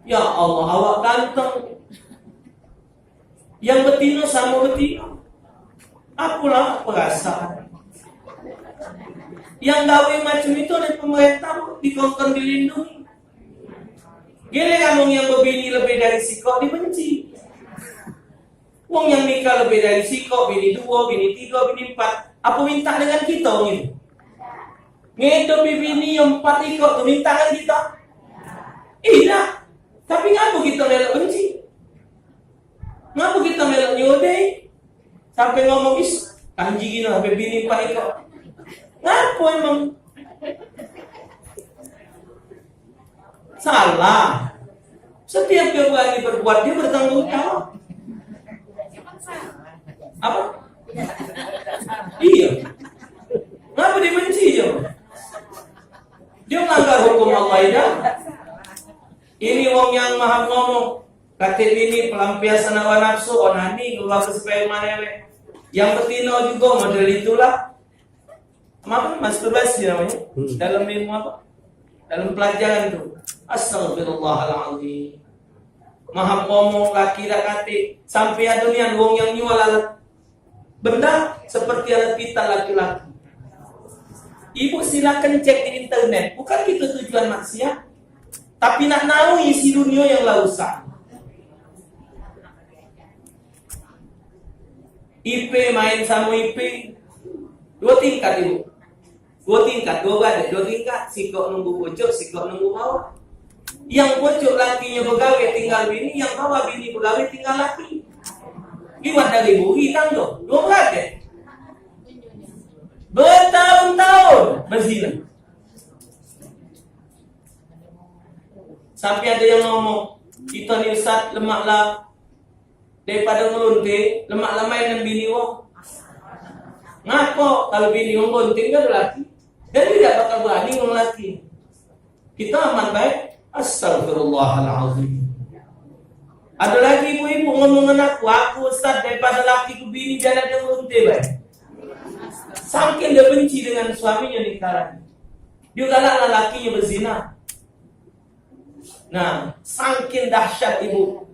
Ya Allah, awak ganteng. Yang betino samo betino. Apalah perasaan. Yang gawe macam itu oleh pemerintah dikongkon dilindungi. Giliran wong yang bebini lebih dari sikok dibenci. Wong yang nikah lebih dari sikok, bini duo, bini tigo, bini empat. Apa minta dengan kita wong ini? Ngedopi bini yang empat ikok tu minta dengan kita? Idak. Tapi ngapa kita melok benci? Ngapa kita melok nyodai? Sampai ngomong, "Is, kanji gini sampai bini empat ikok." Ngapa emang? Salah. Setiap dia berani berbuat, dia bertanggung jawab. Apa? Iya. Ngapa dibenci dia? Dia melanggar hukum Allah, ya? Ini wong yang maha ngomong. Katik bini pelampiasan hawa nafsu, onani, ngeluar ke sperma dewek. Yang betino juga model itulah. Apa masturbasi namanya? Hmm. Dalam ilmu apa? Dalam pelajaran tu. Astagfirullahalazim. Maha pomo laki dak katik. Sampai ado nian wong yang nyual alat benda seperti alat vital laki-laki. Ibu silakan cek di internet. Bukan kita tujuan maksiat. Tapi nak tahu isi dunia yang lah rusak. Ipe main samo Ipe. Dua tingkat, Ibu. Dua tingkat, dua beradik, dua tingkat. Sikok nunggu pucuk, sikok nunggu bawah. Yang pucuk lakinyo begawe tinggal bini, yang bawah bini begawe tinggal laki. Liwat dari buri tanggo, dua beradik. Bertahun-tahun berzina. Sampai ada yang ngomong, "Kita ni, Ustaz, lemak lah daripada ngelunting, lemak lah main dengan bini wong." Ngapo? Kalau bini wong ngelunting kan laki. Dan tidak bakal berani wong laki. Kita amat baik. Astagfirullahalazim. Ada lagi ibu-ibu ngomong dengan aku, "Aku, Ustaz, daripada laki ku bini, jangan ada ngelunting baik." Saking dia benci dengan suaminya ni sekarang. Dia galak lah lakinya berzina. Nah, saking dahsyat ibu.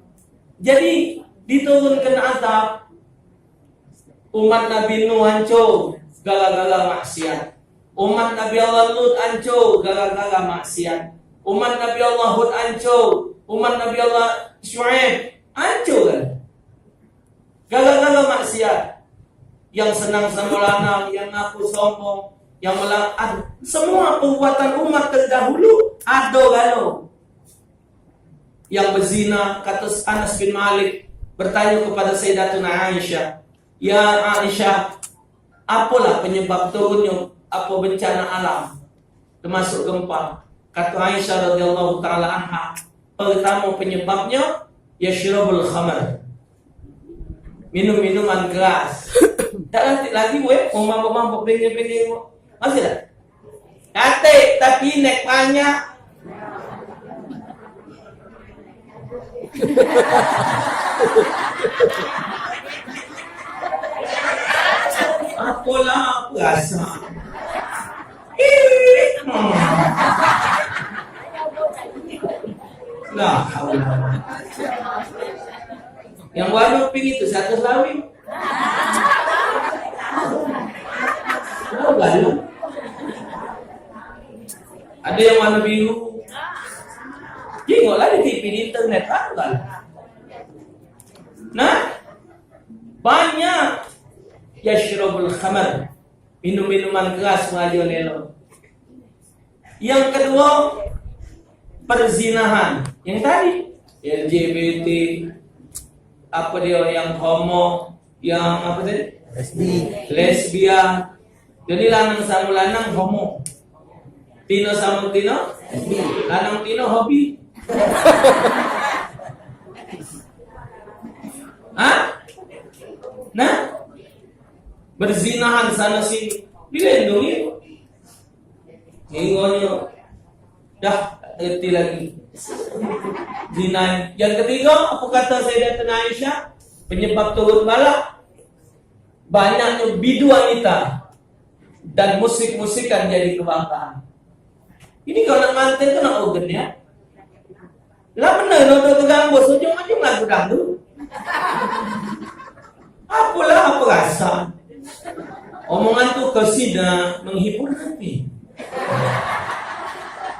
Jadi, diturunkan azab. Umat Nabi Nuh hancur gara-gara maksiat. Umat Nabi Allah Lut hancur gara-gara maksiat. Umat Nabi Allah Hud hancur. Umat Nabi Allah Shu'aib hancur kan? Gara-gara maksiat. Yang senang sama lanang, yang ngaku sombong, yang melakukan semua perbuatan umat terdahulu, ada galo. Yang berzina, kata Anas bin Malik, bertanya kepada Sayyidatuna Aisyah, "Ya Aisyah, apalah penyebab turunnya apa bencana alam, termasuk gempa?" Kata Aisyah radhiyallahu taala anha, "Pertama penyebabnya, yashrabul khamar." Minum minuman keras. Tak lantik lagi, weh. Mau mabuk-mabuk, bengeng-bengeng. Masih tak? Katik, tapi nek banyak. Apalah perasaan. Ih, hmm. La haula. Yang warna pink itu satu selawing. Tahu kan? Ada yang warna biru. Tengoklah di T V, di internet, tahu kan? Nah, banyak yashrabul khamar. Minum-minuman keras, raja lelo. Yang kedua, perzinahan. Yang tadi, L G B T, apa dia, yang homo, yang apa tadi? Lesbi. Lesbian. Jadi lanang sama lanang homo. Tino sama tino, lesbi. Lanang tino hobi. Hah? Nah? Berzinahan sana sini. Dilindungi. Ingonyo dah tak ngerti lagi. Zina. Yang ketiga, apa kata Sayyidatina Aisyah? Penyebab turun bala, banyaknya bidu wanita dan musik-musikan jadi kebanggaan. Ini kalau nak mantan tu nak organ ya. Lah bener nonton ke gambus, ujung-ujung lagu dangdut. Apalah perasaan. Omongan tu kesidah menghibur hati.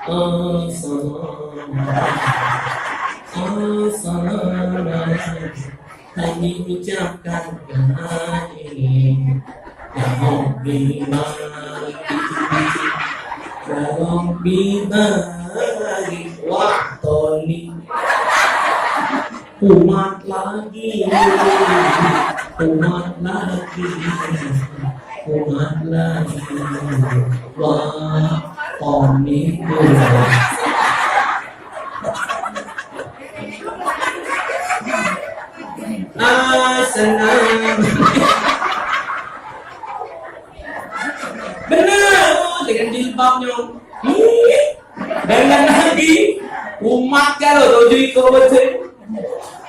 Assalamualaikum. Assalamualaikum. Kami ucapkan kembali. Ya Rabbi barik. Ya Rabbi barik. Wah, Tony. Kumat lagi. Kumat lagi. Kumat lagi. Wah, Tony. Ah, senang. Bener, oh, dengan jilbabnya. Ih, dengan lagi umat kalau tujuh ikut betul.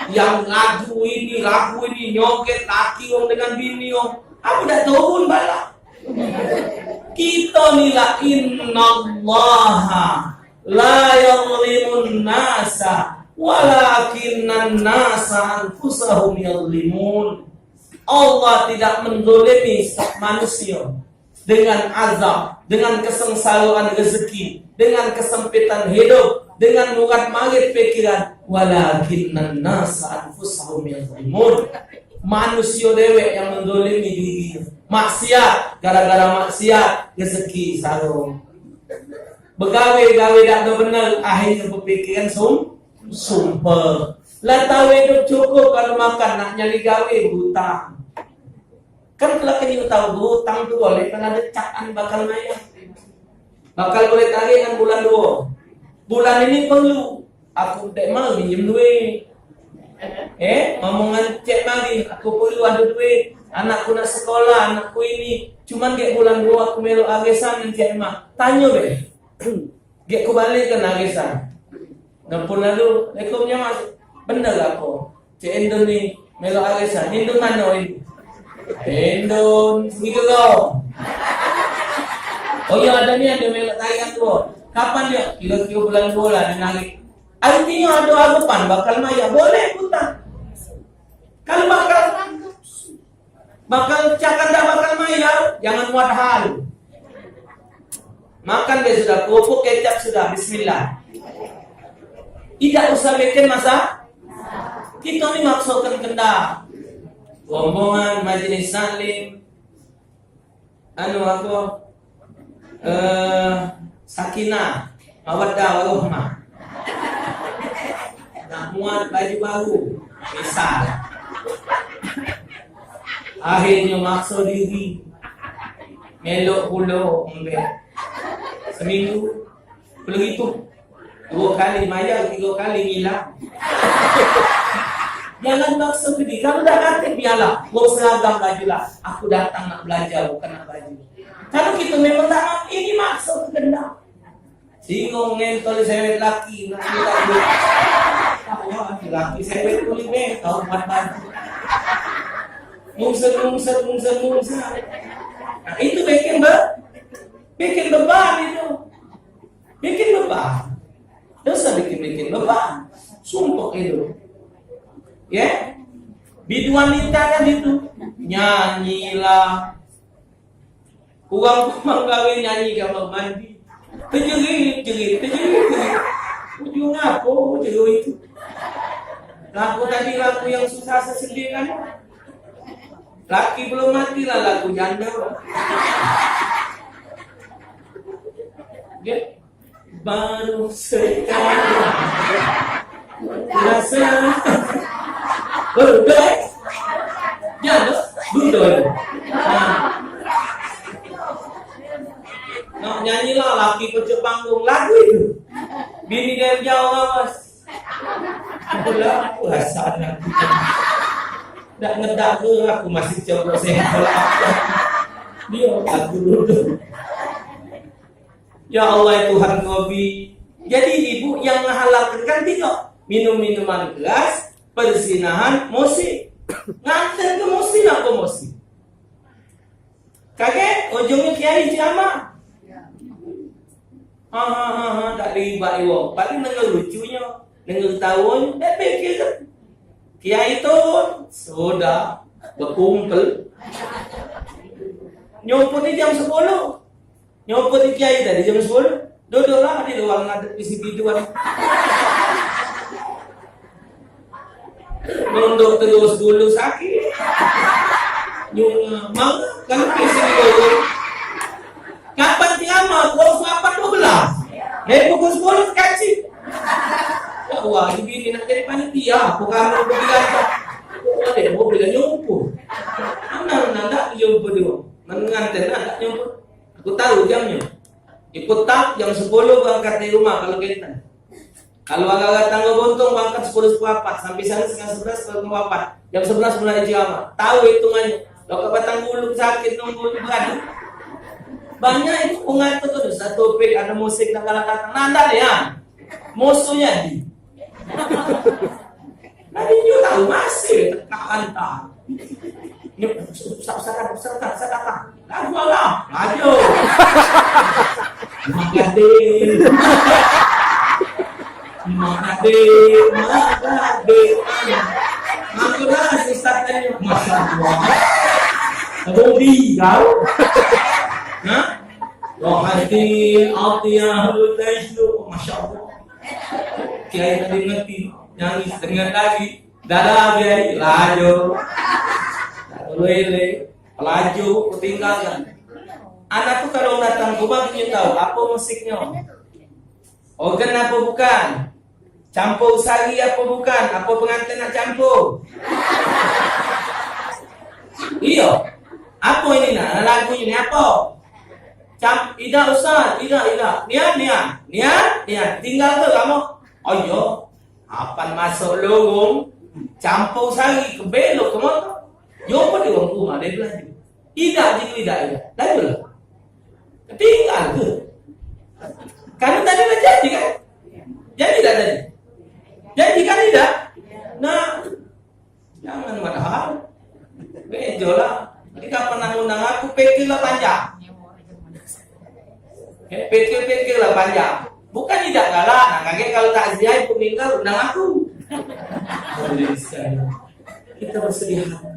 Yang lagu ini, lagu ini, nyoget laki wong dengan bini wong. Aku dak turun bala. Kita ni lah, innallaha la yadhlimun nasa walakinnan nasa anfusahum yadhlimun. Allah tidak menzalimi manusia dengan azab, dengan kesengsaraan rezeki, dengan kesempitan hidup, dengan murat marit pikiran, walakinnan nasa anfusahum yadhlimun. Manusia dewek yang menzalimi dirinya. Maksiat, gara-gara maksiat rezeki sarung. Begawe-gawe dak ada benar, akhirnya berpikiran sum sumpah. Lah tahu hidup cukup kalau makan, nak nyari gawe berutang. Kan kalau kita tahu berutang tu boleh, kan ada cakan bakal mayar. Bakal boleh tarik kan bulan dua. Bulan ini perlu. Aku dek mal minjem duit. Eh, omongan cek mari, aku perlu ada duit. Anakku nak sekolah, anakku ini. Cuman dek bulan dua aku melok arisan cek mak. Tanya be. Gek ku balik ke arisan. Nelpon lalu, "Assalamualaikum, Nyamas." "Bener aku. Cek Indon ni melok arisan." "Indon mano ini?" "Indon Sungai Gerong." "Oh iya, ada ni, ada melok tarian tu." "Kapan dia?" "Kira-kira bulan dua lah, dia narik." Artinya ada harapan bakal mayar. Boleh putar. Kalau bakal, bakal cakap dak bakal mayar, jangan muat hal. Makan be sudah, kerupuk kecap sudah, bismillah. Tidak usah bikin masa. Kita ni maksudkan kendak. Rombongan majelis taklim, anu apa, eh, sakinah, mawaddah, warahmah. Nak muat baju baru, misal. Akhirnya maksa diri. Melok pulo embek. Seminggu, belum itu. Dua kali mayar, tiga kali ngilang. Jangan maksa gede. Kamu dah kata biarlah. Wong seragam baju lah. Aku datang nak belajar, bukan nak baju. Kalau kita memang tak nak, ini maksa kehendak. Singgung ngentol sewet laki, nak minta duit. Wah, laki sewet kulit merah, tahu empat baju. Mungset, mungset, mungset, mungset. Nah, itu bikin be-, bikin beban itu. Bikin beban. Dosa bikin-bikin beban. Sumpek itu. Ya? Biduan minta kan itu. Nyanyilah. Kurang-kurang gawe nyanyi kamar mandi. Tejerit, jerit, tejerit, jerit. Ujung apa jerit itu? Lagu tadi lagu yang susah sesendir kan? Laki belum mati lah lagu janda. Dia baru sekarang rasa. Betul. Janda, betul. Nah. Nak nyanyi lah laki pojok panggung lagu itu. Bini dari jauh awas. Pula puasa nanti. Dak ngedak ke aku masih coba sehat. Dia aku dulu. Ya Allah, ya Tuhan Rabbi. Jadi ibu yang ngehalalkan kan tiga. Minum minuman keras, perzinahan, musik. Nganten ke musik, nak ke musik. Kagek, ujungnya kiai ceramah. Ha, ha, ha, ha, tak terlibat iwak. Paling dengar lucunya, dengar ketawanya, dak pikir ke. Kiai tu sudah berkumpul. Nyumput ni jam sepuluh. Nyumput ni kiai tadi jam sepuluh. Duduklah di luar ngadep isi biduan. Nunduk terus dulu sakit. Nyuma, mama, kalau ke sini dulu. Kapan ceramah? Pukul delapan dua belas. Dari pukul sepuluh kaci. Ya Allah, ini bini nak jadi panitia. Aku kamu pergi lancar. Ada mobil yang nyumput. Mana nak tak nyumput tu? Mengantin nak tak nyumput. Aku tahu jamnya. Ikut tak jam sepuluh berangkat dari rumah kalau kita. Kalau agak-agak tangga Bontong, berangkat sepuluh seperempat, sampai sana setengah sebelas, setengah seperempat. Jam sebelas mulai ceramah. Tahu hitungannya. Lo ke Batang Bulu sakit nunggu di Badu. Banyak itu pengatur tu, satu pik ada musik nak galak datang. Nah, ndak ya. Musuhnya di. Nabi nyo tahu masih tekak lantak. Nyo, "Ustaz, Ustaz, Ustaz datang, Ustaz datang." Lagu alah, laju. Magade. Magade, magade. Aku dah Ustaz tadi, Masya Allah. Budi kau. Hah? Rohati atiyahul tajlu. Masya Allah. Kiai tadi ngerti. Nyanyi dengan lagi. Dadah, Kiai. Laju. Tak boleh, le. Laju, tinggalkan. Anak tu kalau datang ke rumah, dia tahu apa musiknya. Organ apa bukan? Campur sari apa bukan? Apa pengantin nak campur? Iyo. Apa ini nak? Lagu ini apa? Cam, idak, Ustaz, idak, idak. Nian, nian. Nian, nian. Tinggal tu kamu. Oh, iyo. Apan masuk lorong, campur sari ke belok ke motor. Yo pun di wong rumah dia belanja. Idak, jitu idak, idak. Laju lah. Ketinggal tu. Karena tadi dah janji kan? Janji tak tadi? Janji kan idak? Nah, jangan padahal. Bejo lah. Jadi kapan nak undang aku, pikir lah panjang. Eh, pikir-pikir lah panjang. Bukan idak galak, nah, kagek kalau takziah ibu meninggal, undang aku. Kita bersedih hati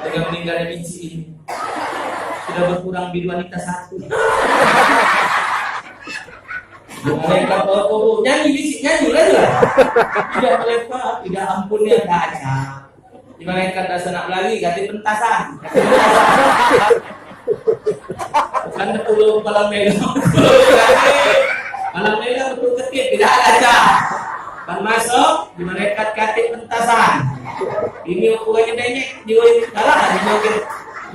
dengan meninggalnya Michi ini. Sudah berkurang biduan kita satu. Mereka bawa kobo, nyanyi, Michi, nyanyi lagi lah. Tidak melekat, tidak ampun, dia tak acak. Di malaikat dah sanak belari, ganti pentasan. Bukan betul malam mega. Malam mega betul ketik, tidak ada aja. Pan masuk, di malaikat katik pentasan. Ini ukurannya banyak, di dalam, di mobil.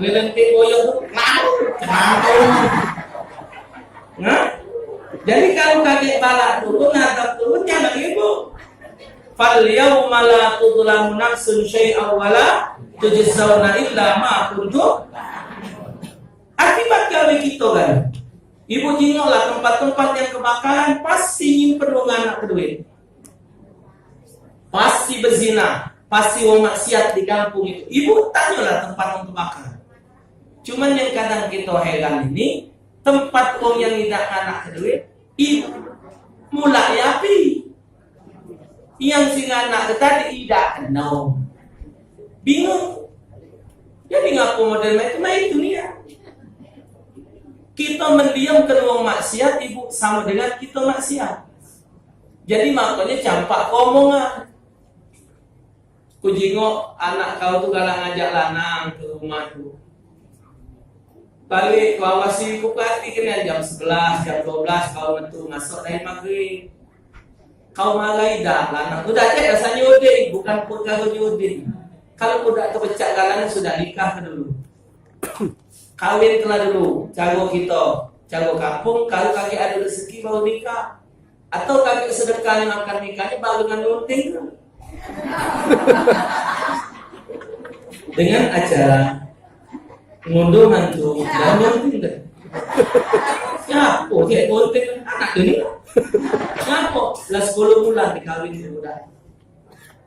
Ngelentik boyong tu, kenapa? Kenapa? Nah, jadi kalau kaget balak turun, azab turun, jangan ibu. Fal yauma la tuzlamu nafsun syai'a wa la tujzauna illa ma kuntum. Akibat gawe kita kan, ibu jingoklah tempat-tempat yang kebakaran, pasti nyimpen wong anak ke duit. Pasti bezina, pasti wong maksiat di kampung itu. Ibu tanyalah tempat wong kebakaran. Cuman yang kadang kita heran ini, tempat wong yang idak nganak ke duit, ibu mulak api. Yang sing nganak ke tadi idak keno. Bingung. Jadi ngapo model macam itu nia? Kita mendiamkan wong maksiat, ibu, sama dengan kita maksiat. Jadi makanya campak ke omongan. Ku jingok anak kau tu galak ngajak lanang ke rumah tu. Balik kau awasi, ku perhati kena jam sebelas, jam dua belas kau metu masuk dari maghrib. Kau marai dak lanang tu dak cek rasa nyudik, bukan perkara nyudik. Kalau budak tu becak galan sudah nikah ke dulu. Kawin kena dulu, cara kita, cara kampung, kalau kagek ada rezeki baru nikah. Atau kagek sedekah ni makan nikah ni baru dengan ngunting tu. Dengan acara ngunduh mantu dan ngunting tu. Siapa cek ngunting anak tu ni? Siapa? Lah sepuluh bulan dikawin tu budak.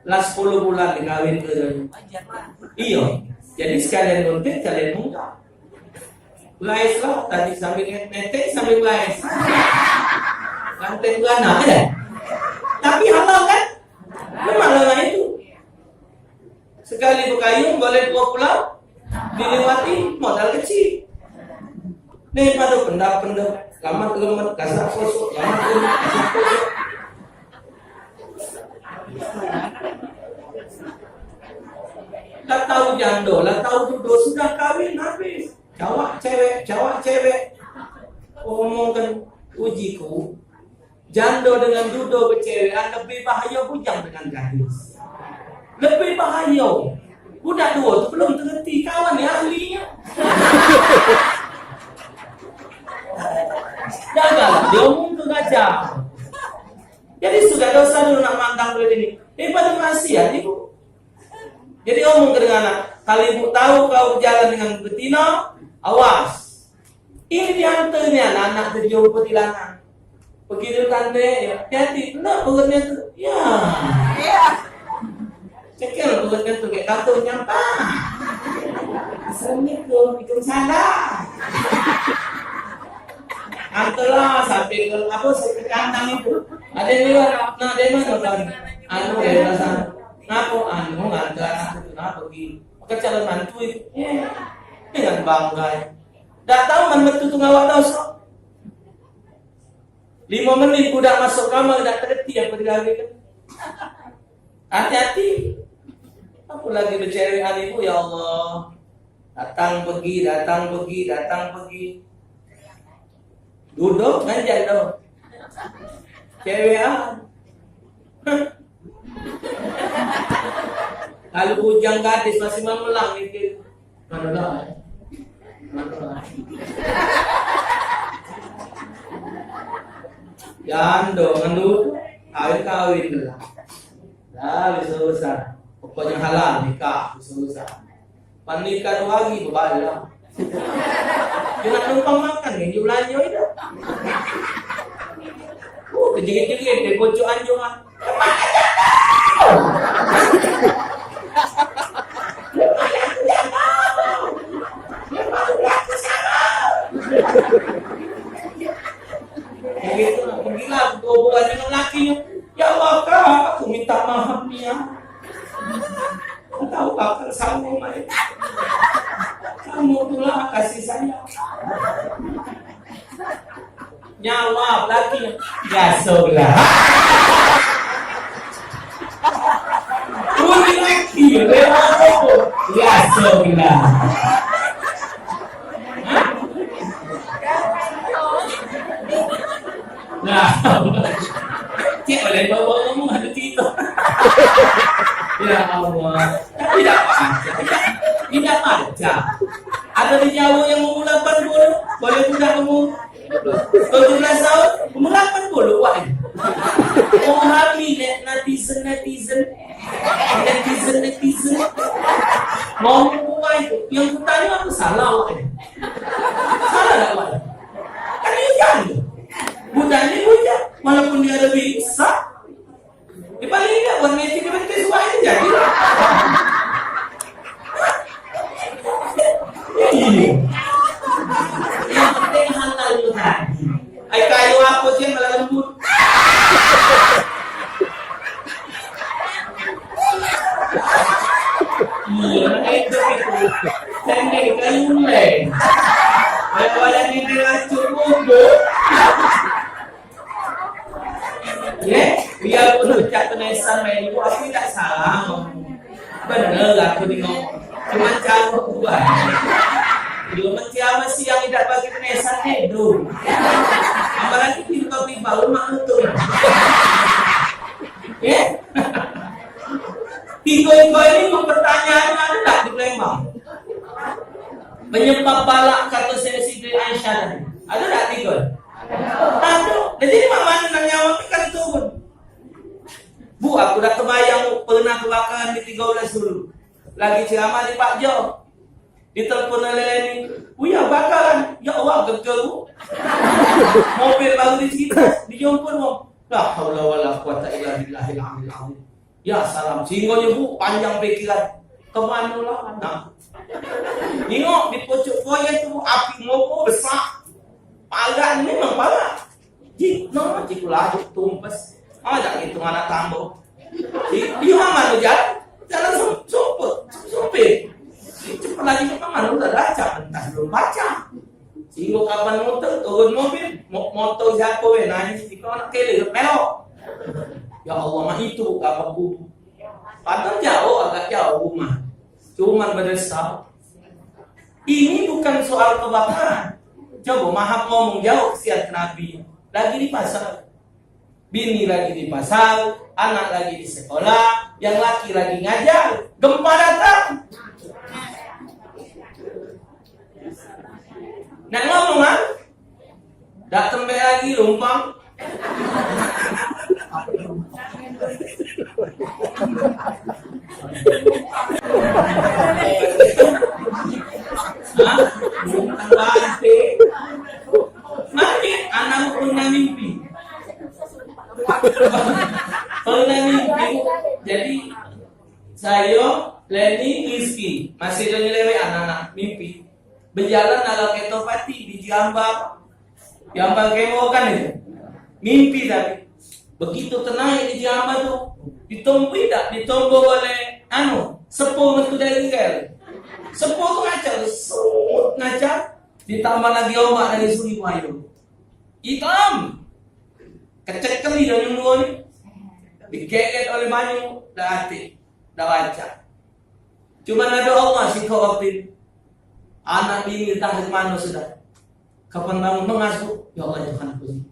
Lah sepuluh bulan dikawin tu. Iyo. Jadi sekalian ngunting, sekalian munggah. Belais lah, tadi sambil nge-, ngetek sambil belais. Kanten beranak, ya? Tapi halal kan? Memang halal itu. Sekali bekayun, boleh dua pulau, dilewati, modal kecil. Nih, padu pendap-pendap, lamat lemet, gasak sosok, lamat lemet, gasak sosok. Lah tahu jando, lah tahu dudo, sudah kawin habis. Cawak cewek, cawak cewek. Omongkan ujiku, jando dengan dudo becewekan lebih bahaya bujang dengan gadis. Lebih bahaya. Budak duo tu belum tengerti kawan ni ahlinyo. Gagal, dia omong tu gajah. Jadi sudah dosa dulu nak mantang duit ini. Daripada maksiat, ibu. Jadi omong ke dengan anak, kalau ibu tahu kau berjalan dengan betina, awas. Ini diantar ni anak-anak tu jumpa di lanang. Pergi dulu tante, ya. Hati-hati, kena perutnya tu. Ya. Kek urut ngan tu, kek kato nyampah. Assalamualaikum, waalaikumsalam. Antelah sampai ke apa, sampai ke kandang itu. Ada yang lewat, nah, dari mana kan? Anu, dari sana. Ngapo anu, ngantar anak itu, nah, pergi. Maka calon mantu itu, eh, dengan bangga. Dak tahu man metu tu ngawak dosa. Lima menit budak masuk kamar, dak tereti apa digawe kan. Hati-hati. Apa lagi bercewekan ibu, ya Allah. Datang pergi, datang pergi, datang pergi. Duduk nganjak tu. Cewekan. Kalau bujang gadis masih memelang mikir. Mano lah, eh? Mano lah. Jando ngendu, kawin-kawin lah. Lah, susah. Pokoknya halal nikah, susah. Pan nikah dua hari, bebal lah. Dia nak numpang makan, dia belanjo itu. Uh, kejerit-jerit, dia kocok anjungan. Begitu lah, pergilah ke kuburan dengan lakinya. Ya Allah, Kak, aku minta maaf nih ya. Kau tahu, Kak, kalau sama, Mai. Kamu itulah kasih sayang. Nyawab lagi. Biaso lah. Bunyi lagi. Biaso lah. Nah, cek oleh bawa ngomong ada cerita. Ya Allah, tidak baca, tidak baca. Ada di Jawa yang umur lapan puluh, boleh budak umur tujuh belas tahun, umur lapan puluh, wah. Wong hamil, netizen, netizen. Netizen, netizen. Ngomong buai tu, yang kutanya apa salah, wak, ni? Salah tak, wak? Kan dia janda. Budak ni bujang, walaupun dia lebih besar. Dia paling tidak buat ngecek dia, berarti suai dia jadi. Iya. Yang penting halal tu tadi. Ai, kayu apa je malah lembut. Iya, itu, itu. Sendek kayu mulai. Kayu wayang ini racun bubuk. Ya, biarpun ucap penesan main ibu, aku tidak salah. Bener aku tengok. Cuma jauh buat. Dia mesti ama siang tidak bagi penesan, eh, tu. Apalagi tiba-tiba rumah itu. Ya? Tiga-tiga ini mempertanyakan ada tak di Palembang? Penyebab balak kata Siti Aisyah tadi. Ada tak tiga? Ada. Nah, jadi mak mana nak nyawa kan turun. Bu, aku dah kebayang, Bu, pernah kebakaran di tiga belas dulu. Lagi ceramah di Pak Jo. Ditelepon oleh Leni. "Buya, bakaran." Ya Allah, geger, Bu. Mobil baru di Cikitas, dijemput, Bu. La haula wala quwata illa billahil aliyil azim. Ya salam, sehingga Bu panjang pikiran. Kemana lah anak? Nengok di pucuk foyer tu, api ngopo besar. Pagar ni memang pagar. Jik, no, jik laju tumpes. Ah, dak ngitung anak tambah. Di, di mana tu jalan? Jalan sum-, sumpit, sempit. Cepat lagi ke mana? Udah baca, entah belum baca. Sehingga kapan motor, turun mobil, mo-, motor siapa, weh, nanya, "Iko anak kele, melok." Ya Allah, mah itu kapan ku. Padahal jauh, agak jauh rumah. Cuman berdesa. Ini bukan soal kebakaran. Coba Mahap ngomong jauh kesian ke Nabi. Lagi di pasar. Bini lagi di pasar, anak lagi di sekolah, yang laki lagi ngajar. Gempa datang. Nak ngomong, ah? Dak tembe lagi lumpang. Hah? Lumpang bante. Mati, anak pernah mimpi. Pernah mimpi. Jadi, Sayo, Leni, Rizky, masih ado nyelewek anak-anak, mimpi. Bejalan dalam kereta api di Jamba. Jamba kemokan itu. Mimpi tapi. Begitu tenaik di Jamba tu, ditombo dak, ditombo oleh anu, sepo metu dari rel. Sepo tu ngacak, sut ngacak, ditambah lagi ombak dari Sungai Buayo. Itam. Kecekel dio nyuruh ni. Digeret oleh banyu, dak atik, dak rancak. Cuman ado Allah sikok waktu itu. Anak bini entah ke mano sudah. Kapan bangun mengasuh, ya Allah, Tuhan aku ni.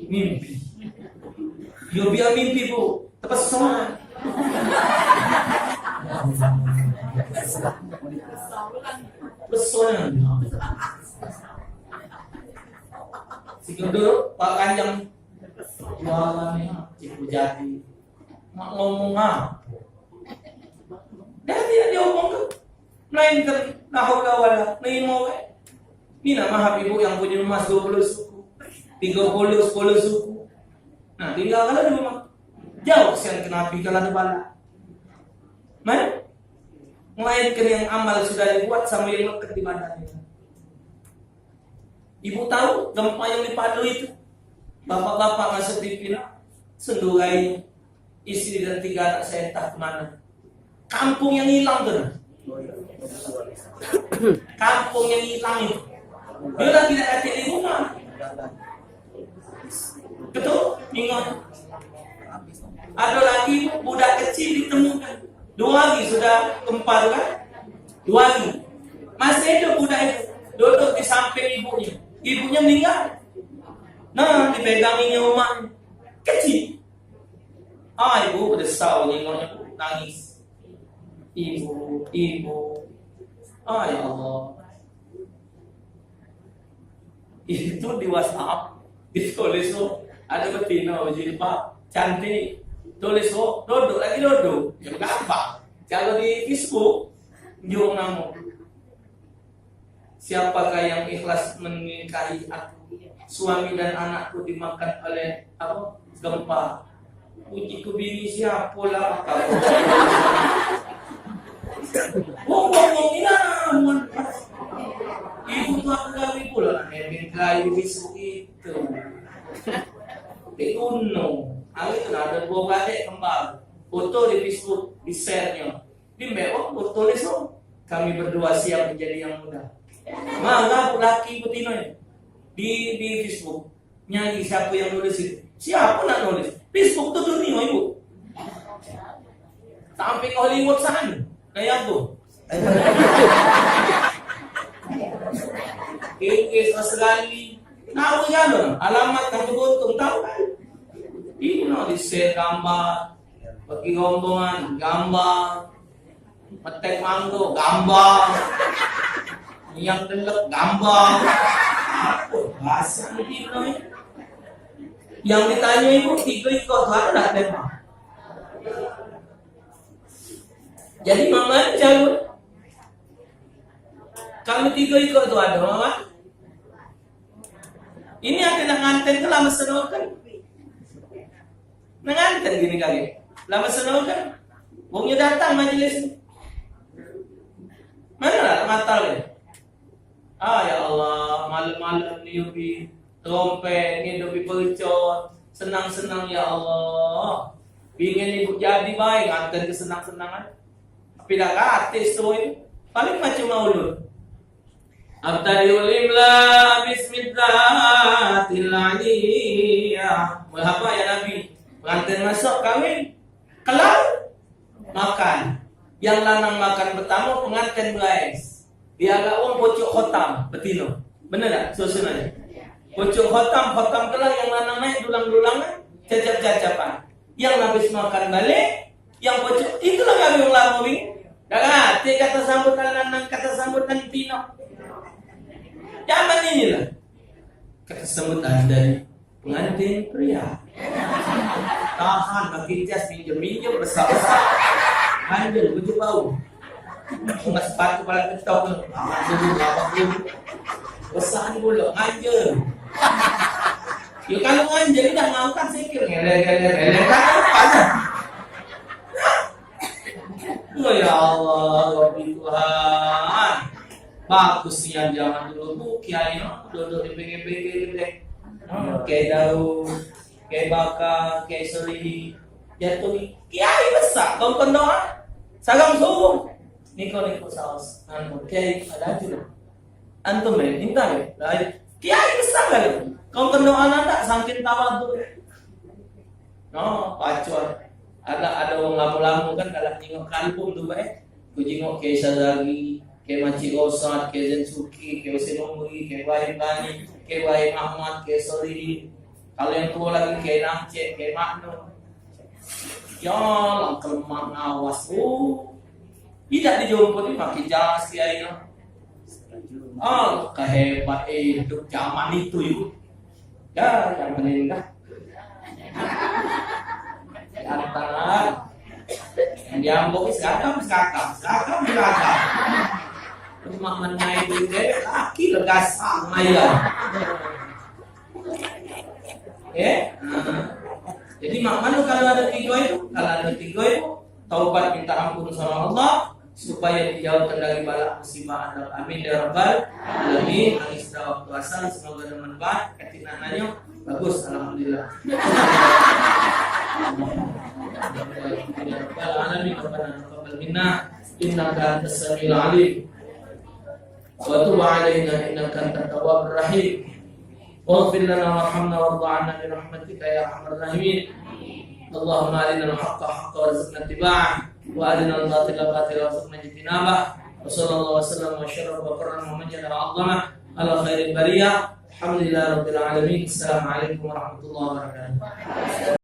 Mimpi. Yo biar mimpi, Bu. Terpesona. Pesona. Sikok duduk, Pak Kanjeng. Jualan ni, Cikgu Jati. Mak ngomong apo? Dah tidak diomong tu. Melainkan la haula wala, nerimo bae. Minta maaf ibu yang punya emas dua puluh suku, tiga puluh, sepuluh suku. Nah, tinggal kalau di rumah. Jauh siang kenapi kalau ada bala. Nah, melainkan yang amal sudah dibuat sama yang melekat di badannya. Ibu tahu gempa yang di Palu itu? Bapak-bapak masuk T V lah, sendurai istri dan tiga anak saya entah kemana. Kampung yang hilang tu nah. Kampung yang hilang itu. Dia lagi nak kacik di rumah. Betul? Ingat. Ada lagi budak kecil ditemukan. Dua hari sudah gempa tu kan? Dua hari. Masih hidup budak itu. Duduk di samping ibunya. Ibunya meninggal. Nah, dipeganginya umaknya. Kecil. Ah, ibu bedesau nengoknya, Bu. Nangis. Ibu, ibu. Ah, ya Allah. Itu di WhatsApp ditulis tu, ada betino bejilbab, cantik. Tulis tu, duduk lagi duduk. Ya gampang. Kalau di Facebook, nyuruh nama. Siapakah yang ikhlas menikahi aku? Suami dan anakku dimakan oleh apa? Gempa. Uji ku bini siapo lah kau. Wong ngomong ni lah, mun. Ibu tu aku gawe pula nak nembeng kayu besok itu. Di gunung. Hari tu ada dua beradik kembar. Foto di Facebook, di share-nyo. Di mewah, oh, tulis, oh, kami berdua siap menjadi yang muda. Marah aku laki betino ni. Di, di Facebook. Nyari siapa yang nulis itu. Siapa nak nulis? Facebook tu dunia, ibu. Sampai ke Hollywood sana. Kayak aku. Inggris, Australia. Tahu kan? Alamat kan beruntung, tahu kan? Ini no, di share gambar. Bagi rombongan, gambar. Metek manggo, gambar. Yang delek, gambar. Apa bahasa ni, Bro? Yang ditanya ibu, tiga ikut tu ada tak tema? Jadi, mama jago. Kamu tiga ikut tu ada, mama? Ini ada nak nganten ke lama senokan? Nak nganten gini kali. Lama senokan? Wongnya datang majelis ni. Mana lah matal ni? Ah, ya Allah, malam-malam ni yupi trompet, ni yupi percot. Senang-senang, ya Allah. Pingin ibu jadi baik, nganten ke senang-senangan. Tapi dah gratis tu, eh. Paling macam maulud. Abtadiul imla bismidzatil aliyah. Merhaba ya Nabi. Pengantin masuk kawin. Kelar makan. Yang lanang makan pertama, pengantin berais. Diagak wong pucuk khotam betino. Bener tak? Susun aja. Pucuk khotam, khotam kelar, yang lanang naik dulang-dulangan, cacap-cacapan. Yang habis makan balik, yang pucuk, itulah kami wong lama, Bing. Dah ngerti kata sambutan lanang, kata sambutan tino. Zaman inilah. Kata sambutan dari pengantin pria. Tahan, makin jas, minjem-minjem, besar-besar. Bandel, baju bau. Mas sepatu paling ketok tu. Aman dulu, abang dulu. Besar ni pula, manja. Ya, kalau manja ni dah ngangkat sikit. Ngelek, ngelek, ngelek. Kan apa dah? Ya Allah, Rabbi Tuhan. Bagus nian zaman dulu, Bu, kiai no duduk di pinggir-pinggir gede. Hmm, Kiai Daud, Kiai Baka, Kiai Solihin. Jatuh ni, kiai besak, kau kena doa. Sagang subuh. Niko, niko saus. Anu, kiai ada tu. Antum eh, minta eh. Lain. Kiai besak kan. Kau kena doa tak, saking tawaduk. No, pacul. Ada, ada orang lama-lama kan, kalau tengok kampung tu, eh. Ku jingok Kiai Sazali, Kiai Makcik Rosad, Kiai Zain Suki, Kiai Husin Umri, Kiai Ibrahim Bani, Kiai Ibrahim Ahmad, Kiai Solihin. Kalau yang tua lagi, Kiai Nangcek, Kiai Makno. Ya, lah kelemak ngawas. Oh. Tidak dijemput ni pakai jas kiai no. Oh, kehebat hidup zaman itu, yuk. Ya, zaman ini dah. Lantaran yang diambok ni seragam, seragam, seragam, seragam. Cuma menai dulu deh, laki legas sama ya. Eh? Jadi mak mano kalau ada tiga itu, kalau ada tiga itu, taubat minta ampun sama Allah supaya dijauhkan dari balak musibah azab. Amin ya rabbal alamin. Amin. Sudah waktu asar, semoga ada manfaat. Katik nak nanya, bagus, alhamdulillah. Ya rabbal alamin, Rabbana taqabbal minna innaka antas samiul alim. وتب علينا إنك أنت التواب الرحيم. واغفر لنا وارحمنا وارض عنا برحمتك يا أرحم الراحمين. اللهم أرنا الحق حقا وارزقنا اتباعه، وأرنا الباطل باطلا وارزقنا اجتنابه. وصلى الله وسلم وشرف وكرم ومجد وعظم على خير البرية. الحمد لله رب العالمين. السلام عليكم ورحمة الله وبركاته.